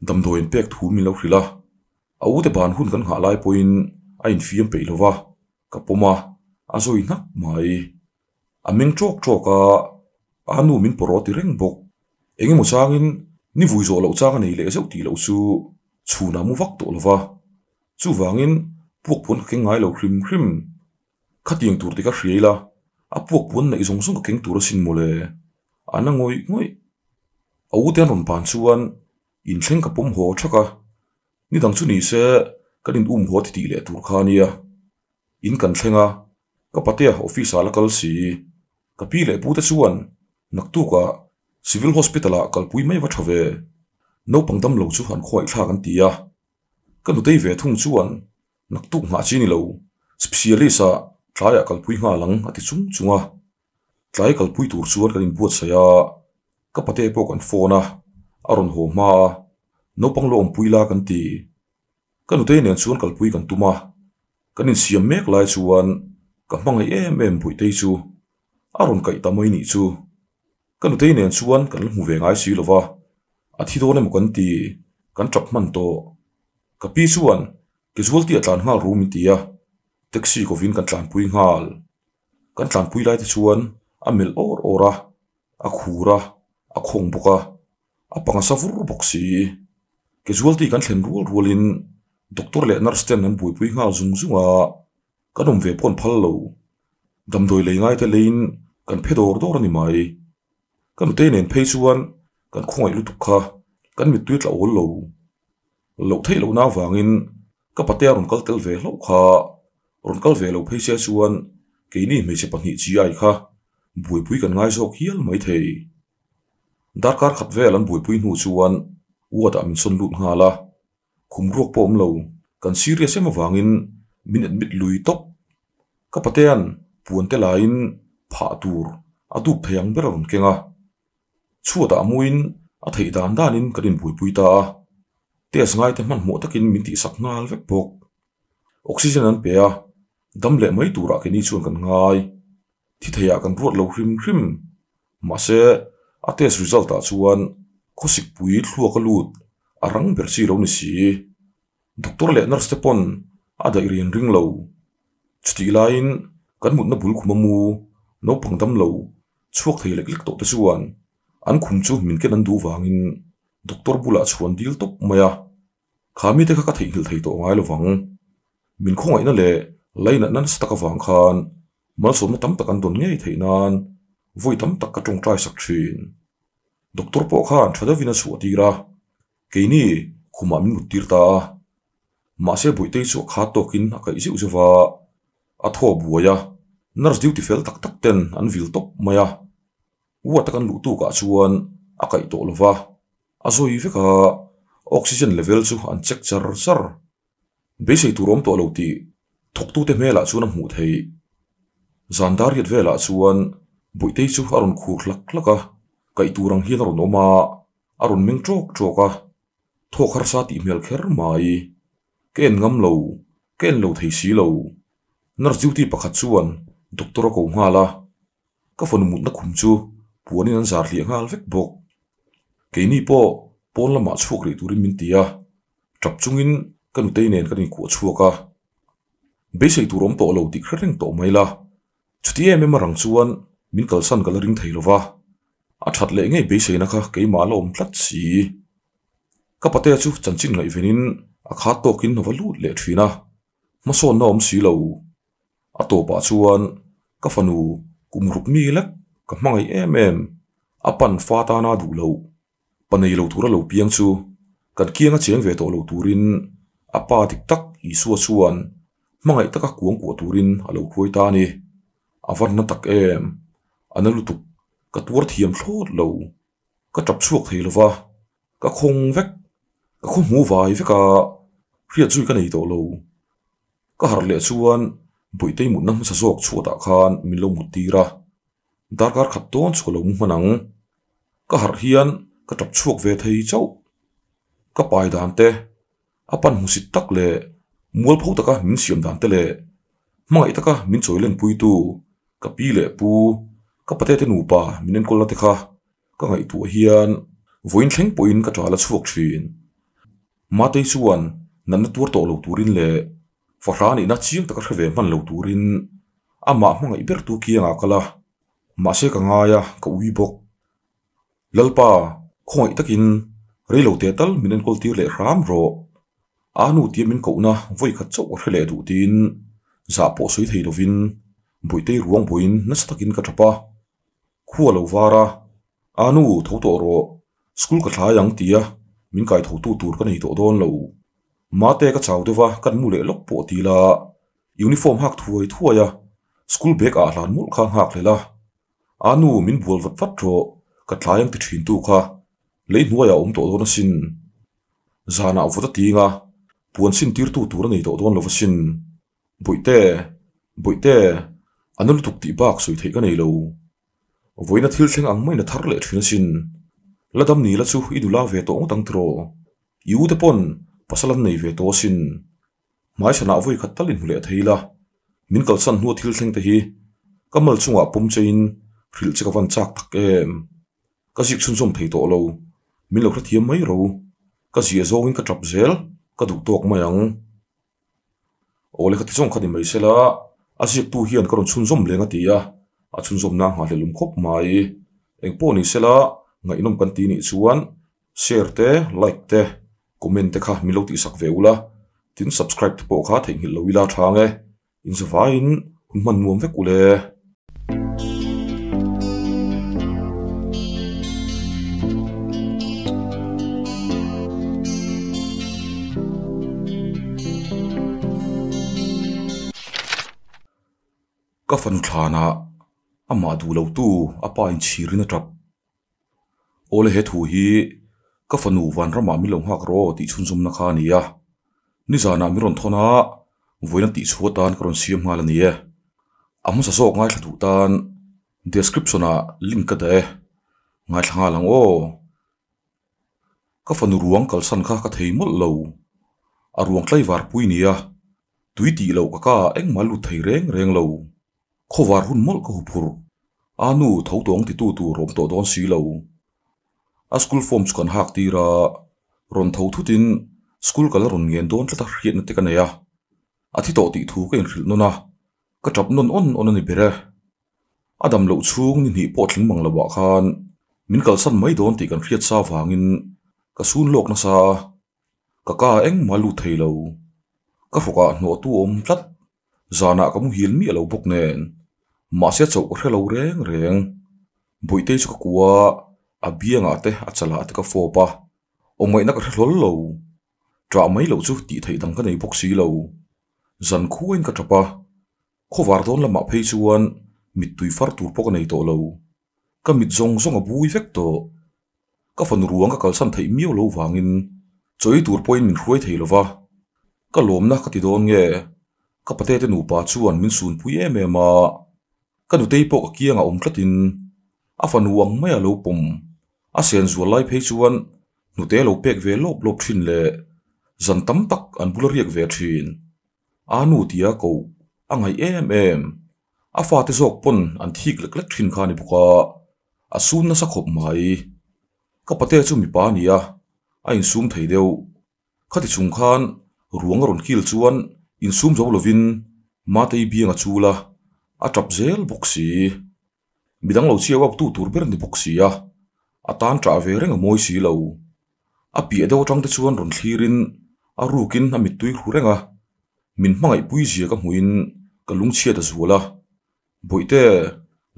damdawi an pek thu min lo hrilh a. A ute ban hun kan nghah lai pawhin a infiam peih lo va, ka pawm a, a zawi hnak mai. A meng ṭawk ṭawk a, a nu min pawh rawh ti reng bawk. Eng emaw changin ni vui zawh loh chang a nei leh zeuh tih loh chu chhunah mu vak tawh lo va. Chuvangin puak puan ka keng ngai lo hrim hrim. Khatiang tur ti ka hria ila, a puak puan neih zawng zawng ka keng tur asin mawle. A na ngawih ngawih. A ute an rawn ban chuan Inthleng ka pawm haw thak a, ni dang chu ni se kan in um haw ti tih leh tur kha ania. In kan thleng a, ka patea office ah la kal si. Ka pi leh pu te chuan naktuk ah Civil Hospital ah kalpui mai va tha ve. Naupang dam lo chu an khawngaih thlak an ti a, ka nutei ve thung chuan naktuk nghah chi ni lo, specialist ah tlaiah kalpui nghal ang a ti chung chung a. Tlai kalpui tur chuan kan inbuatsaih a, ka pate pawh kan phone a, a rawn haw hma a, naupang lo awmpui la kan ti. Ka nutei nen chuan kalpui kan tum a, kan insiam mek lai chuan ka hmangaih em em Buihtei chu a rawn kaih ta mai nih chu. Ka nutei nen chuan kan la hmu ve ngai si lo va, a thi dawn emaw kan ti, kan tap hman tawh. Ka pi chuan casualty a tlan nghal ru min ti a, taxi kovin kan tlanpui nghal. Kan tlanpui lai te chuan a melh awr awr a, a khur a, a khawng bawk a, a panga sa vur bawk si. Casualty kan thlen rual rualin doctor leh nurse ten an buaipui nghal zung zung a, kan awm ve pawh an phal lo. Damdawi lei ngai te leiin kan phe dawr dawr a ni mai. Ka nutei nen phei chuan kan khawngaih lutuk kha kan mittui tla awl lo. Loh theih lohna avangin ka patea rawn kal tel ve hlauh kha rawn kal ve lo phei se chuan keini hmeichhe pahnih chi ai kha buaipui kan ngai zawk hial mai thei. Darkar khat vel an buaipui hnu chuan ward ah min sawn lut nghal a, khum ruak pawh awm lo, kan serious em avangin min admit lui tawp. Ka patea'n puan te laiin phah tur a dup thei ang ber a rawn keng a, chhuatah muin a theih dan danin kan inbuaipui ta a, test ngaite hmanhmawh takin min tihsak nghal vek bawk. Oxygen an pe a, dam leh mai turah keini chuan kan ngai. Thi theiah kan ruat lo hrim hrim. Mahse, a test result ah chuan khawsikpui thluak a lut a rang ber chi lo ni si. Doctor leh nurse te pawn a daih rian ring lo. Chutih laiin kan mutna bul khum a mu naupang dam lo chhuak thei lek lek tawh te chuan an khum chu min ken an duh vangin doctor bulah chhuan dil tawp mai a. Kha mite kha ka theihnghilh thei tawh ngai lovang. Min khawngaihna leh lainatna nasa tak avang khan malsawmna tam tak an dawn ngei theih nan vawi tam tak ka tawngtai sak thin. Doctor pawh khan tha deuhin a chhuah tir a, keini khumah min mut tir ta a. Mahse Bawihtei chu a khat tawkin a kaih zeuh zeuh va, a thaw buai a, nurse duty fel tak tak ten an vil tawp mai a. Ward a kan luh tukah chuan a kaih tawh lova, a zawi vek a, oxygen level chu an check char char. Beisei tur awm tawh lo tih thawktute hmelah chuan a hmuh theih. Zan dar riat velah chuan Bawihtei chu a rawn khur hlak hlak a, kaih tur ang hian a rawn awm a, a rawn meng ṭawk ṭawk a, thawk harsa tih hmel kher mai. Ka en ngam lo, ka en lo thei si lo. Nurse duty pakhat chuan doctor a ko nghal a, Ka fanu mutna khum chu puanin an zar hliah nghal vek bawk. Keini pawh pawn lamah chhuak rih turin min ti a, tap chungin ka nutei nen kan inkuah chhuak a. Beisei tur awm tawh lo tih hre reng tawh mai la, chuti em em a rang chuan min kalsan ka la ring thei lo va, a that leh ngei beiseina kha keimah a la awm tlat si. Ka patea chu chanchin ngaihvenin a khat tawkin a va lut leh thin a, hmasawnna awm si lo. A tawpah chuan ka fanu kum ruk mi lek ka hmangaih em em, a pan fa tana duh loh, pa nei lo tura lo piang chu kan kianga cheng ve tawh lo turin a pa dik tak Isua chuan hmangaih taka kuang kuah turin a lo hruai ta a ni. A va na tak em! A na lutuk, ka tuar thiam thlawt lo. Ka tap chhuak thei lo va, ka khawng vek, ka khaw hmu vai vek a, hriat zui ka nei tawh lo. Ka harh leh chuan Bawihtei mutna hmasa zawk chhuatah khan min lo mut tir a, darkar khat dawn chu ka lo mu hman ang. Ka harh hian ka tap chhuak ve thei chauh. Ka pai dan te, a pan hmusit tak leh mualpho taka min siam dan te leh hmangaih taka min chawi lenpuitu ka pi leh pu, ka pate te nupa min enkawlna te kha ka ngaihtuah hian vawiin thleng pawhin ka ṭal a chhuak ṭhin. Matei chuan natna tuar tawh lo turin leh fahra nihna chiang taka hre ve hman lo turin amah hmangaih bertu kiangah a kal a, mahse ka ngai a, ka ui bawk. Lalpa, khawngaih takin reilo teh tal min enkawl tir leh hram rawh. A nu tia min kohna vawi khat chauh ka hre leh duh tiin zah pawh sawi thei lovin Bawihtei ruang buaiin nasa takin ka tap a. Khua lo var a, A nu, tho tawh rawh, school ka thlai ang tia min kai tho tu tur ka nei tawh dawn lo. Mate ka chau deuh a, kan mu leh lawk pawh ti la, uniform hak thuai thuai a, school bag ah hlan mawlh kha nghak hlel a. A nu, min bual vat vat rawh, ka tlai ang ti thin tu kha. Lei hnuaiah a awm tawh dawn asin. Zanah vawt a ting a, puan sin tirtu tur a nei tawh dawn lo asin. Bawihte, Bawihte, a na lutuk tih bak sawi theih ka nei lo. Vawiina thil thleng ang maiin a thar leh thin asin. La dam ni la chu i nula ve tawh ngawt ang tiraw? I u te pawn pasal an nei ve tawh asin. Hmaichhanah vawi khat tal inhmu leh thei la, min kalsan hnua thil thleng te hi ka mal chungah pawm chein hrilh che ka van chak tak em. Ka zik chhunzawm thei tawh lo, min lo hrethiam mai ro. Ka ziah zawngin ka tap zel, ka duh tawk mai ang. Aw le ka ti zawng kha ni mai sela, a ziaktu hian ka rawn chhunzawm leng a ti a, a chhunzawmna a nghahhlelh awm khawp mai. Engpawh ni sela, ngaihnawm kan ti nih chuan share te, like te, comment te kha min lo tihsak ve ula, tin subscribe te pawh kha theihnghilh lo ila tha ang e. Inzavaiin hun hman nuam vek ule. Ka fanu thlanah amah duh lotu a pa inchhirin a tap. Awle he thu hi ka fanu vanramah min lo nghak rawh tih chhunzawmna kha a ni a, nizanah min rawn thawn a, vawiin a tihchhuah atan ka rawn siam nghal a ni e. A hmasa zawk ngaithla duh tan description ah link ka dah e, ngaithla nghal ang aw. Ka fanu ruang kalsan kha ka thei mawlh lo, a ruang tlaivar pui nia, tui tih loh ka ka engmah lut thei reng reng lo. Khawvar hun mawlh ka huphurh. A nu tho tawng titu tur awm tawh dawn si lo. A school form chu kan hak tir a, rawn tho thutin school kal a rawn ngen dawn tlat a hriatna te ka nei a. A thi tawh tih thu ka inhrilh nawn a, ka tap nawn awn awn a ni ber e. A dam loh chhung ni hnih pawh tling mang lo ah khan min kalsan mai dawn tih kan hriat sa vangin ka sun lawk nasa a, ka ka engmah lut thei lo. Ka hrawkah hnawhtu a awm tlat. Zanah ka muhil miah lo bawk nen, mahse chauh ka hre lo reng reng. Bawihte chu ka kua a, a biangah te a chalah te ka fawp a, awmngaihna ka hre hlawl lo. Ṭah mai loh chu tih theih dang ka nei bawk si lo. Zan khuain ka ṭap a, khawvar dawn lamah phei chuan mittui far tur pawh ka nei tawh lo. Ka mit zawng zawng a bui vek tawh. Ka fanu ruang ka kalsan theih miau lo vangin chawi tur pawhin min hruai thei lo va, ka lawmna ka ti dawn nge? Ka patete nupa chuan min sunpui em em a, ka nutei pawh ka kiangah awm tlatin a fanu ang maia lo pawm a sen zual lai phei chuan hnute lo pek ve lawp lawp thin leh zan tam tak an bula riak ve thin. A nu tia koh a ngaih em em. A fate zawk pawn an thik lek lek thin kha a ni bawk a, a sum nasa khawp mai. Ka pate chu mipa a ni a, a insum thei deuh. Khati chung khan ruang a rawn kil chuan insum zo lovin Matei biang a chul a, a tap zel bawk si. Midang lo chiau autu tur ber ni bawk si a, a tan tah ve reng a mawi si lo. A piah deuh atang te chuan rawn thlirin a rukin a mittui hru reng a, min hmangaihpui zia ka hmuhin ka lungchhiat a zual a, Bawihte,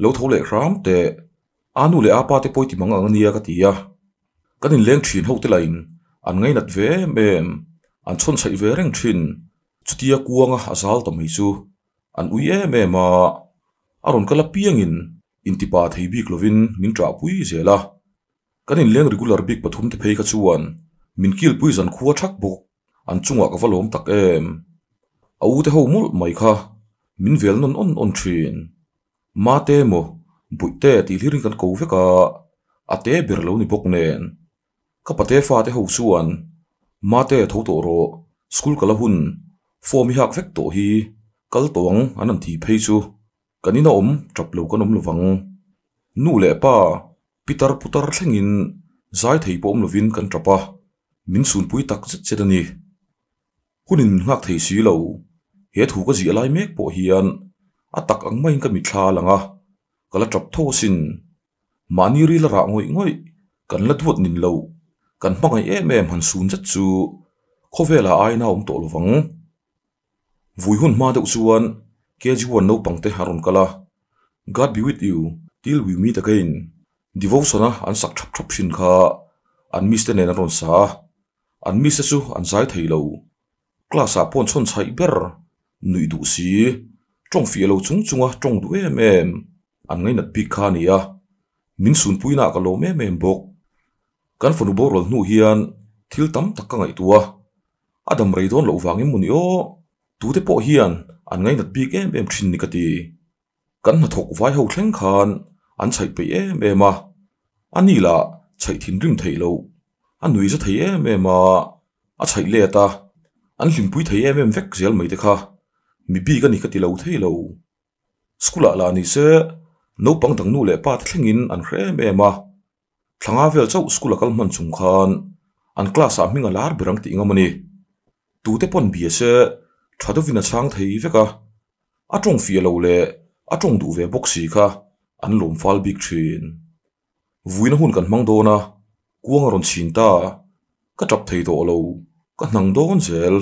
lo tho leh hram teh, a nu leh a pa te pawi ti mang ang ania ka ti a, kan inleng thin ho te lahin an ngainat ve em em, an chhawnchhaih ve reng thin, chutia kuanga a zal ta mai chu an ui em em a, a rawn kal apiangin intipa thei bik lovin min ṭahpui zel a. Kan inleng regular bik pathum te phei kha chuan min kilpui zan khua thak bawk, an chungah ka va lawm tak em. A u te ho mawlh mai kha min vel nawn awn awn thin. Mate maw, Buihte tih hlirin kan ko vek a, a te ber lo ni bawk nen. Ka pate fate ho chuan Mate tho tawh rawh, school kal a hun, form i hak vek tawh hi, kal tawh ang an han ti phei chu. Kan ina awm tap lo kan awm lovang. Nu leh pa, pitar putar thlengin zai thei pawh awm lovin kan tap a, min sunpui tak zet zet a ni. Hunin min nghak thei si lo, he thu ka ziah lai mek pawh hian a tak ang maiin ka mitthla a lang a, ka la tap tho asin. Mahni ril a rah ngawih ngawih, kan la duat nin lo, kan hmangaih em em han sun zet chu khawvelah aina a awm tawh lovang. Vui hun hma deuh chuan KG one naupang te a rawn kal a, God be with you till we meet again devotion a an sak thap thap thin kha an miss te nen an rawn sa a, an miss te chu an zai thei lo. Class ah pawh an chhawn chhaih ber, nuih duh si, tawng fiah lo chung chunga tawng duh em em an ngainat bik kha a ni a, min sunpuina ah ka lawm em em bawk. Kan fanu boral hnu hian thil tam tak ka ngaihtuah a, a dam rei dawn loh vangin maw ni aw, tute pawh hian an ngainat bik em em thin ni ka ti. Kan hnathawk vai ho thleng khan an chhaih peih em em a, a ni lah chhaih thinrim theih loh, a nui za thei em em a, a chhaih let a, an hlimpui thei em em vek zel mai te kha mi bik a ni ka ti lo thei lo. School ah lah ni se naupang dang nu leh pa te thlengin an hre em em a, Thlanga vel chauh school a kal hman chung khan an class ah hming a lar ber ang tih ngam a ni. Tute pawn bia se tha deuhin a chhang thei vek a, a tawng fiah lo leh a tawng duh ve bawk si kha an lawm fal bik thin. Vuina hun kan hmang dawn a, kuang a rawn chhin ta, ka tap thei tawh lo, ka hnang dawn zel.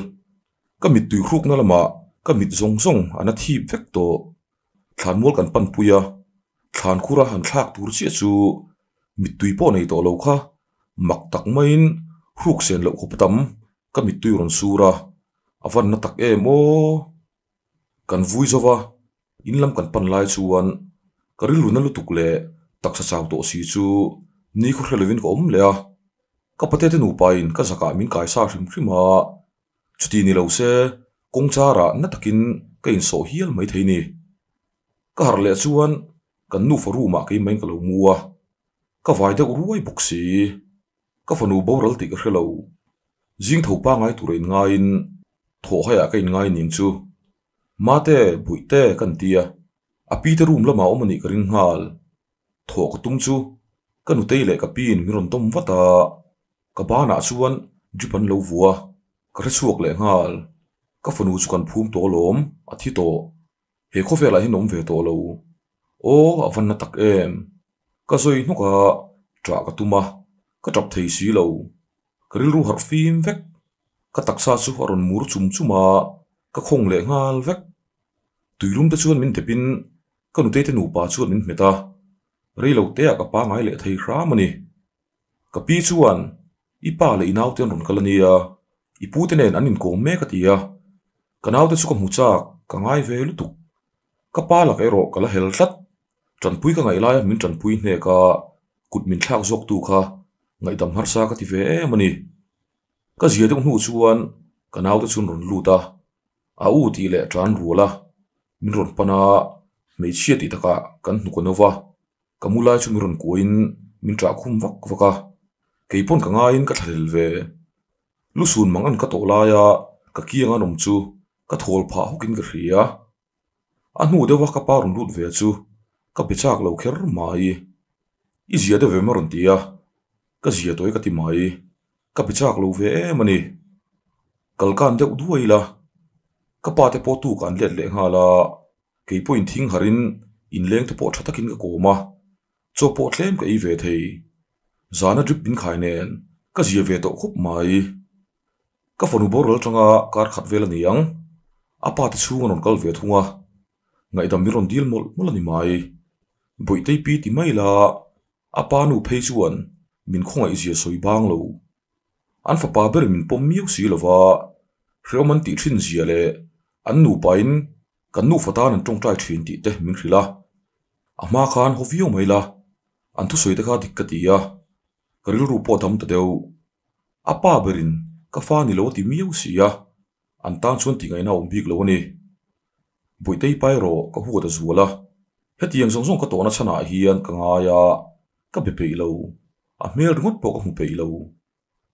Ka mittui hrukna lamah ka mit zawng zawng an a thip vek tawh. Thlanmual kan panpui a, thlan khura han thlak tur chiah chu mittui pawh nei tawh lo kha mak tak maiin hruk sen loh khawp tam ka mittui rawn sur a, a van na tak em aw. Kan vui zo va, in lam kan pan lai chuan ka rilru na lutuk leh taksa chau tawh si chu ni khaw hre lovin ka awm leh a, ka patete nupain ka zakah min kaisa hrim hrim a, Chuti ni lo se, kawng charah na takin ka insawh hial mai thei ni. Ka harh leh chuan kan nufa room ah keimah in ka lo mu a, ka vai deuh ruai bawk si. Ka fanu boral tih ka hre lo. Zing tho pangai tura inngaiin thawh haiah ka inngai ning chu. Mate, Buihte ka ni tia, a pi te room lamah awm a nih ka ring nghal. Thawh ka tum chu ka nutei leh ka piin min rawn dawm vat a, ka banah chuan drip an lo vua, ka hre chhuak leh nghal. Ka fanu chu kan phum tawh alawm, a thi tawh. He khawvelah hian awm ve tawh lo. Aw, a van na tak em. Ka zawi hnawk a, ṭah ka tum a, ka ṭap thei si lo. Ka rilru harh fim vek. Ka taksa chu a rawn mur chum chum a, ka khawng leh nghal vek. Tuilum te chuan min depin Ka nutei te nupa chuan min hmet a, rei lo te ah ka pangai leh thei hram a ni. Ka pi chuan, I pa leh i naute an rawn kal a nia, i pu te nen an inkawm mek a ti a. Ka naute chu ka hmu chak, ka ngai ve lutuk. Ka pa lak erawh ka la hel tlat, tanpui ka ngaih laia min tanpui hnek a, kut min thlak zawk tu kha ngaihdam harsa ka ti ve em a ni. Ka zia deuh hnu chuan ka naute chu an rawn lut a, A u tih leh tan rual a, min rawn pan a, hmeichhia tih takah kan hnuk a no va, ka mu lai chu min rawn kuahin min ṭah khum vak vak a, kei pawn ka ngaiin ka thlahlel ve. Lusun mang an ka tawh laia ka kiang an awm chu ka thawl phah hawkin ka hria. A hnu deuha ka pa rawn lut ve chu ka be chak lo kher mai. I zia deuh em a rawn ti a, ka zia tawi ka ti mai. Ka be chak lo ve em a ni. Kalkan deuh duai ila, ka pa te pawh tuk an let leh nghal a, kei pawhin thing harin inleng te pawh tha takin ka kawm a, chaw pawh tlem ka ei ve thei. Zana drip min khai nen ka zia ve tawh khawp mai. Ka fanu boral atanga kar khat vel a ni ang, a pa te chhung a rawn kal ve thung a, ngaihdam min rawn dil mawlh mawlh a ni mai. Bawihte pi ti mai la, A pa nu phei chuan min khawngaih zia sawi bang lo. An fapa ber min pawm miau si lo va, hreawm an tih thin zia leh an nupain kan nufa tan an tawngtai thin tih te min hrilh a. A hma khan haw viau mai la, an thusawi te kha dik ka ti a, ka rilru pawh a dam ta deuh. A pa berin ka fa ni lo a ti miau si a, an tan chuan tih ngaihna a awm bik lo a ni. Buitei pai rawh ka huat a zual a, hetiang zawng zawng ka tawhna chhanah hian ka ngai a, ka be peih lo, a hmel ringawt pawh ka hmu peih lo.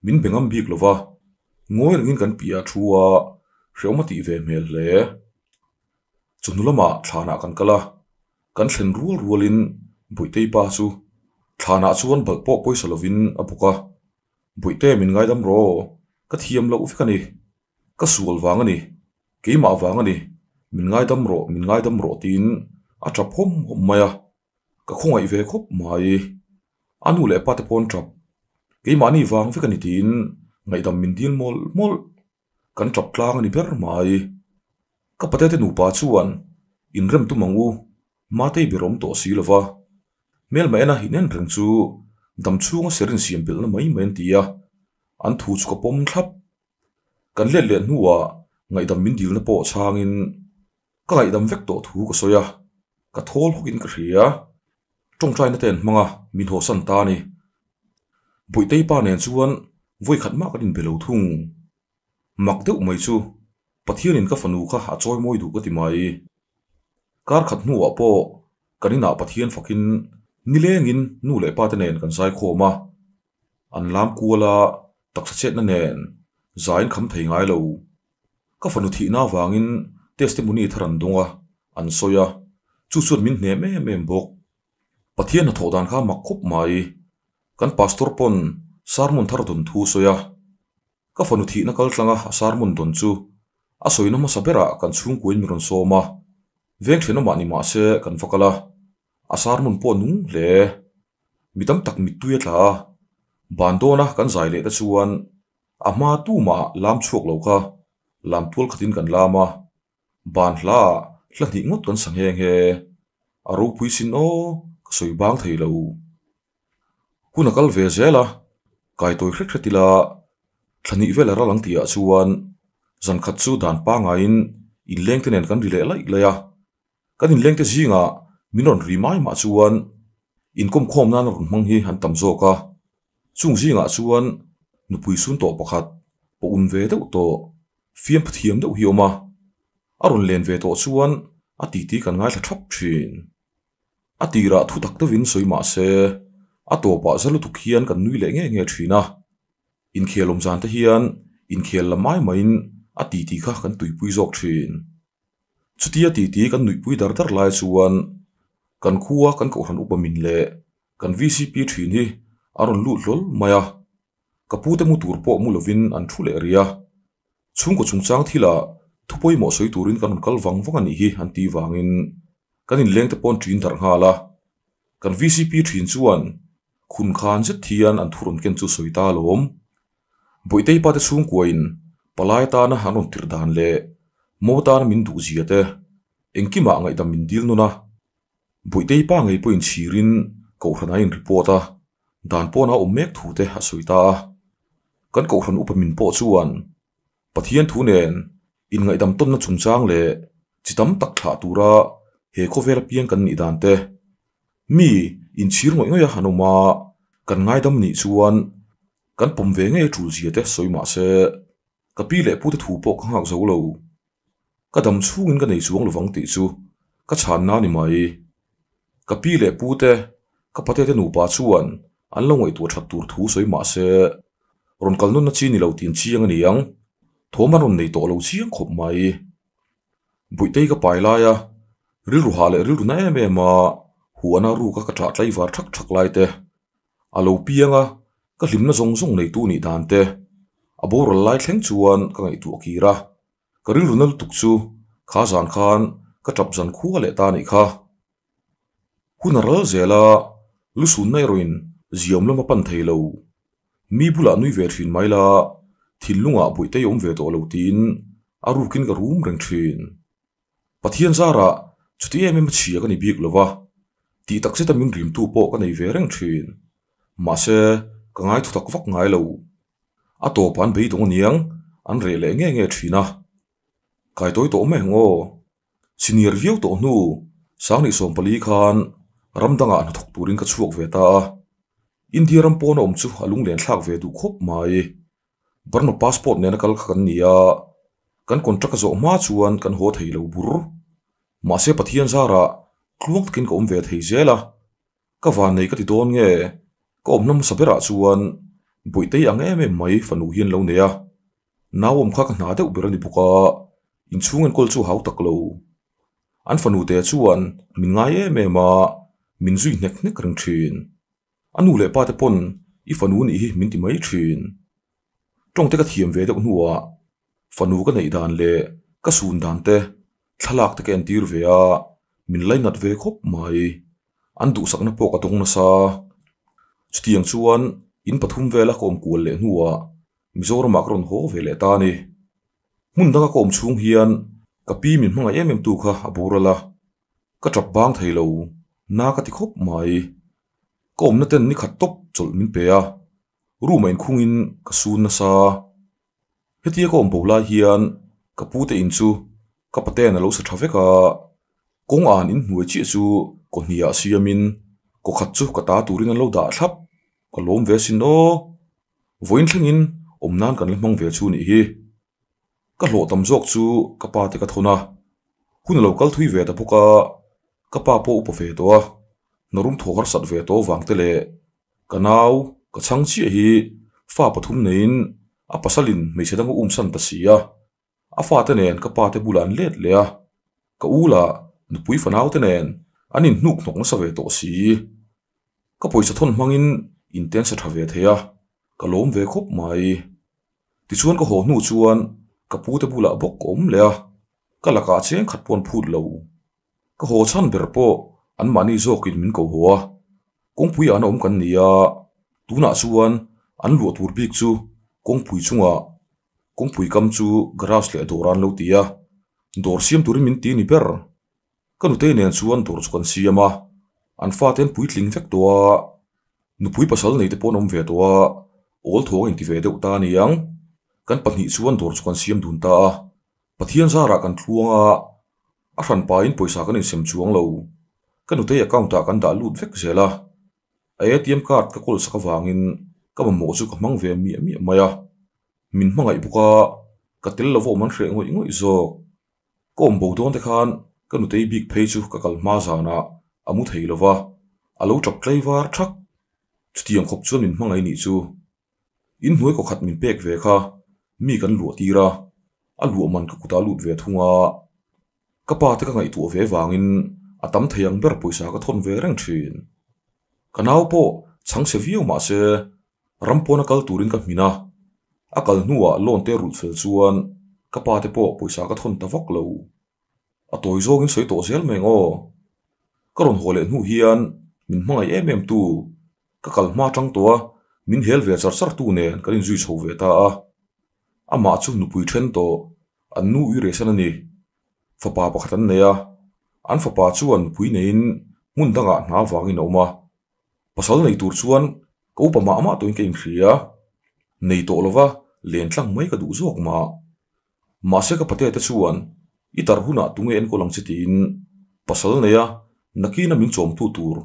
Min be ngam bik lo va, ngawi rengin kan piah a thu a, hreawm a tih ve hmel hle. Chawhnu lamah thlanah kan kal a, kan thlen rual rualin Buitei pa chu thlanah chuan balh pawh pawisa lovin a bawk a, Buihte min ngaidam rawh, ka thiam loh vek a ni. Ka sual vang a ni, keimah vang a ni, min ngaidam rawh, min ngaidam rawh tiin a tap hawm hawm mai a, ka khawngaih ve khawp mai. A nu leh pa te pawh an tap, keimahni vang vek a ni tiin ngaihdam min dil mawlh mawlh. Kan tap tlang a ni ber mai. Ka patete nupa chuan inrem tum ang u, Matei ber awm tawh si lo va, hmelma ena inen reng chu dam chhunga ser insiam belhna mai mai an ti a, an thu chu ka pawm thlap. Kan let leh hnuah ngaihdam min dilna pawh chhangin ka ngaihdam vek tawh thu ka sawi a, ka thawl hawkin ka hria. Tawngtaina te an hmang a, min hawsan ta a ni. Bawihtei pa nen chuan vawi khat mah kan inbe lo thung. Mak deuh mai chu Pathianin ka fanu kha a chawi mawi duh ka ti mai. Kar khat hnuah pawh kan inah Pathian fakin nilengin nu leh pa te nen kan zaikhawm a. An lam kual a, taksa chetna nen zaiin kham thei ngai lo. Ka fanu thihna avangin testimony thar an dawng a, an sawi a, chu chuan min hnem em em bawk. Pathian hnathawh dan kha mak khawp mai. Kan pastor pawn sermon thar dawn thu sawi a. Ka fanu thihna kal tlanga a sermon dawn chu a sawina hmasa berah kan chhungkuain min rawn sawm a. Veng thenawmah ni mah se kan va kal a, a sermon pawh a nung hle. Mi tam tak mittui a tla a, ban dawna kan zai leh te chuan a hma tumah lam chhuak lo kha lam tual khatin kan lam a. Ban hla ah hla hnih ngawt kan sa nghe nghe. A ropui sin aw, ka sawi bang thei lo. Hun a kal ve zel a, kaitawi hret hret ila thla hnih vel a ral ang tihah chuan zan khat chu dan pangaiin inleng te nen kan ri leh laih laih a. Kan inleng te zingah min rawn ri mai mah chuan inkawmkhawm nan a rawn hmang hi an tam zawk a. Chung zingah chuan nupui sun tawh pakhat pawh un ve deuh tawh fiam phathiam deuh hi a awm a, a rawn len ve tawh chuan a titi kan ngaithla thap thin. A tirah thu tak deuhin sawi mah se, a tawpah za lutuk hian kan nui leh nge nge thin a. Inkhel awm zan te hian inkhel la mai maiin a titi kha kan tuipui zawk thin. Chutia titi kan nuihpui dar dar lai chuan kan khua kan kohhran upa min leh kan vcp thin hi a rawn lut hlawl mai a. Ka pute mu tur pawh mu lovin an thu leh rih a. Chhungkaw chungchang thilah thu pawimawh sawi turin kan rawn kal vang vang a nih hi an tih vangin kan inleng te pawh an ṭin darh nghal a. Kan vcp ṭhin chuan khun khan zet hian an thu rawn ken chu sawi ta alawm. Bawihtei pa te chhungkuain palai tana an rawn tirh dan leh mo tana min duh zia te engkimah ngaihdam min dil nawn a. Bawihtei pa ngei pawhin chhirin Kohhran a in report a, dan pawna awm mek thu te a sawi ta a. Kan Kohhran upa min pawh chuan Pathian thu nen inngaihdam tawnna chungchang leh chi tam tak thlah tura he khawvel apiang kan nih dan te, mi inchhir ngawih ngawih a han awm a, kan ngaidam nih chuan kan pawm ve ngei a tul zia te sawi mah se, ka pi leh pute thu pawh ka nghak zo lo. Ka dam chhungin ka nei chuang lovang tih chu ka chhanna a ni mai. Ka pi leh pu te, ka pate te nupa chuan an lo ngaihtuah that tur thu sawi mah se, rawn kal nawnna chi ni lo tih an chiang a ni ang. Thawm an rawn nei tawh lo chiang khawp mai. Buihtei ka pai lai a, rilru hah leh rilru na em em a, huana ruka ka ṭah tlaivar ṭhak ṭhak lai te, A lo piang a, ka hlimna zawng zawng neitu nih dan te, a boral lai thleng chuan ka ngaihtuah kir a, ka rilru na lutuk chu kha zan khan ka tap zan khua leh ta nih kha. Hun a ral zel a, lusunna erawhin ziawm lam a pan thei lo. Mi bulah nui ve thin mai la, thinlungah buaitei awm ve tawh lo tiin a rukin ka rum reng thin. Pathian zarah chuti em em a chhia ka ni bik lo va, tih tak zeta min rimtu pawh ka nei ve reng thin. Mahse, ka ngai thutak vak ngai lo. A tawpah an beidawng aniang an reh leh nge nge thin a. Kaitawi tawh mai ang aw. Senior viau tawh hnu Sangni 14 khan ram dangah hnathawk turin ka chhuak ve ta a. India ram pawna awm chu a lunglen thlak ve duh khawp mai. Burma passport nena kal kha kan ni a, kan contract a zawh hma chuan kan haw thei lo bur. Mahse Pathian zarah tluang takin ka awm ve thei zel a, ka vannei ka ti dawn nge ka awm hna hmasa berah chuan Bawihtei ang em em mai fanu hian lo nei a, nau awm kha ka hna deuh ber a ni bawk a, inchhung enkawl chu hau tak lo. An fanu te chuan min ngai em em a, min zui hnek hnek reng thin. A nu leh pa te pawn i fanu nih hi min ti mai thin. Tawng te ka thiam ve deuh hnuah fanu ka neih dan leh ka sun dan te thlalak te ka entir ve a, min lainat ve khawp mai. An duhsakna pawh ka dawng nasa. Chutiang chuan in pathum vela ka awm kual leh hnuah Mizoramah ka rawn haw ve leh ta a ni. Hmun danga ka awm chhung hian ka pi min hmangaih em em tu kha a boral a. Ka tap bang thei lo, na ka ti khawp mai. Ka awmna ten ni khat tawp chawlh min pe a, room ah inkhungin ka sun nasa. Hetia ka awm bo lai hian ka pu te in chu ka paten a lo sa tha vek a, kawng an inhnuai chiah chu kawhniah siamin kawkhat chu ka ta turin an lo dah thlap. Ka lawm ve asin aw. Vawiin thlengin awm nan kan la hmang ve chu nih hi. Ka hlawh tam zawk chu ka pa te ka thawn a, hun a lo kal thui ve ta bawk a, ka pa pawh upa ve tawh a, hnarum thaw harsat ve tawh vang te leh ka nau ka chhang chiah hi fa pathum neiin a pasalin hmeichhe dang a umsan ta si a, a fate nen ka pa te bulah an let leh a, ka u lah nupui fanau te nen an inhnuk hnawk nasa ve tawh si. Ka pawisa thawn hmangin inten sa tha ve thei a, ka lawm ve khawp mai. Tichuan ka haw hnu chuan ka pu te bulah bawk ka awm leh a, ka lakah cheng khat pawh an phut lo. Ka haw chhan ber pawh anmahni zawkin min ko haw a, kawngpui ah an awm kan ni a, tunah chuan an luah tur bik chu kawngpui chungah kawngpui kam chu garage leh dawr an lo ti a, dawr siam turin min ti ni ber. Ka nutei nen chuan dawr chu kan siam a, an fate an puitling vek tawh a, nupui pasal nei te pawh an awm ve tawh a, awl thawng a inti ve deuh ta a niang. Kan pahnih chuan dawr chu kan siam dun ta a, Pathian zarah kan thluang a, a hran pahin pawisa kan insem chuang lo. Ka nutei account ah kan dah lut vek zel a, a ATM card ka kawl sak avangin ka mamawh chu ka hmang ve miah miah mai a, min hmangaih bawk a, ka tel lo va awm an hreh ngawih ngawih zawk. Ka awm bo dawn te khan ka nutei bik phei chu ka kal hma zanah a mu thei lo va, a lo tap tlei var thak. Chutiang khawp chuan min hmangaih nih chu. Inhnuai kawkhat min pek ve kha mi kan luah tir a, a luah man ka kutah lut ve thung a. Ka pa te ka ngaihtuah ve vangin a tam thei ang ber pawisa ka thawn ve reng thin. Ka nau pawh chhang chhe viau mah se Ram pawna kal turin ka hmin a, a kal hnuah loan te rulh fel chuan ka pa te pawh pawisa ka thawn ta vak lo. A tawi zawngin sawi tawh zel mai ang aw. Ka rawn haw leh hnu hian min hmangaih em em tu, ka kal hma tang tawh a, min hel ve char char tu nen kan inzui chho ve ta a. Amah chu nupui then tawh, an nu ui rehsan a ni. Fapa pakhat an nei a, an fapa chuan nupui neiin hmun dangah hna vangin a awm a. Pasal nei tur chuan ka upa mah mah tawhin ka inhria, nei tawh lova len tlang mai ka duh zawk mah. Mahse ka patea te chuan i tar hunah tunge enkawl ang che tiin pasal neia nakina min chawmtu tur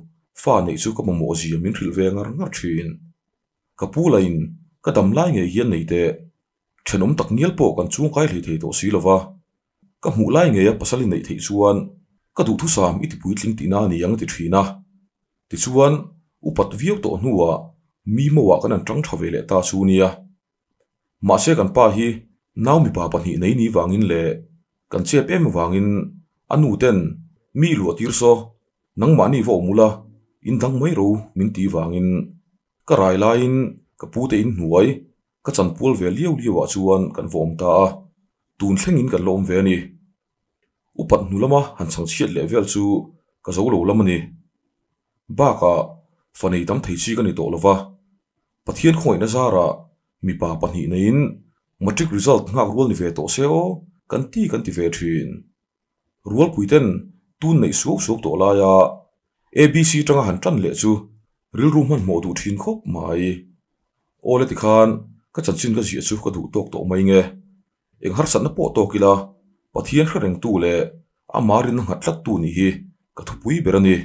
fa neih chu ka mamawh zia min hrilh ve ngar ngar thin. Ka pu lain ka dam lai ngei hian nei teh, thenawm tak ngial pawh kan chungkai hlei thei tawh si lova. Ka hmuh lai ngeia pasal i neih theih chuan ka duhthusam i ti puitling tihna a ni ang a ti thin a. Tichuan, upat viau tawh hnuah mi mauah kan han tang tha ve leh ta chu nia. Mahse kan pa hi nau mipa pahnih nei ni vangin leh kan chep em vangin a nu ten mi luah tir saw nangmahni va awm ula in dang mai ro min ti vangin ka rai laiin ka pute in hnuai ka chanpual ve liau liau ah chuan kan va awm ta a, tun thlengin kan la awm ve a ni. Upat hnu lama han chhang chhiat leh vel chu ka zo lo lam a ni. Bakah fa nei tam thei chi ka ni tawh lo va, Pathian khawngaihna zarah mipa pahnih neiin matric result nghak rual ni ve tawh se aw kan ti kan ti ve thin. Rualpuiten tun neih suau suau tawh laia ABC tanga han tan leh chu rilru hmanhmawh duh thin khawp mai. Aw le tikhan ka chanchin ka ziah chu ka duh tawk tawh mai nge. Eng harsatna pawh tawk ila Pathian hre rengtu leh ama rinna nghat tlattu nih hi ka thupui ber a ni.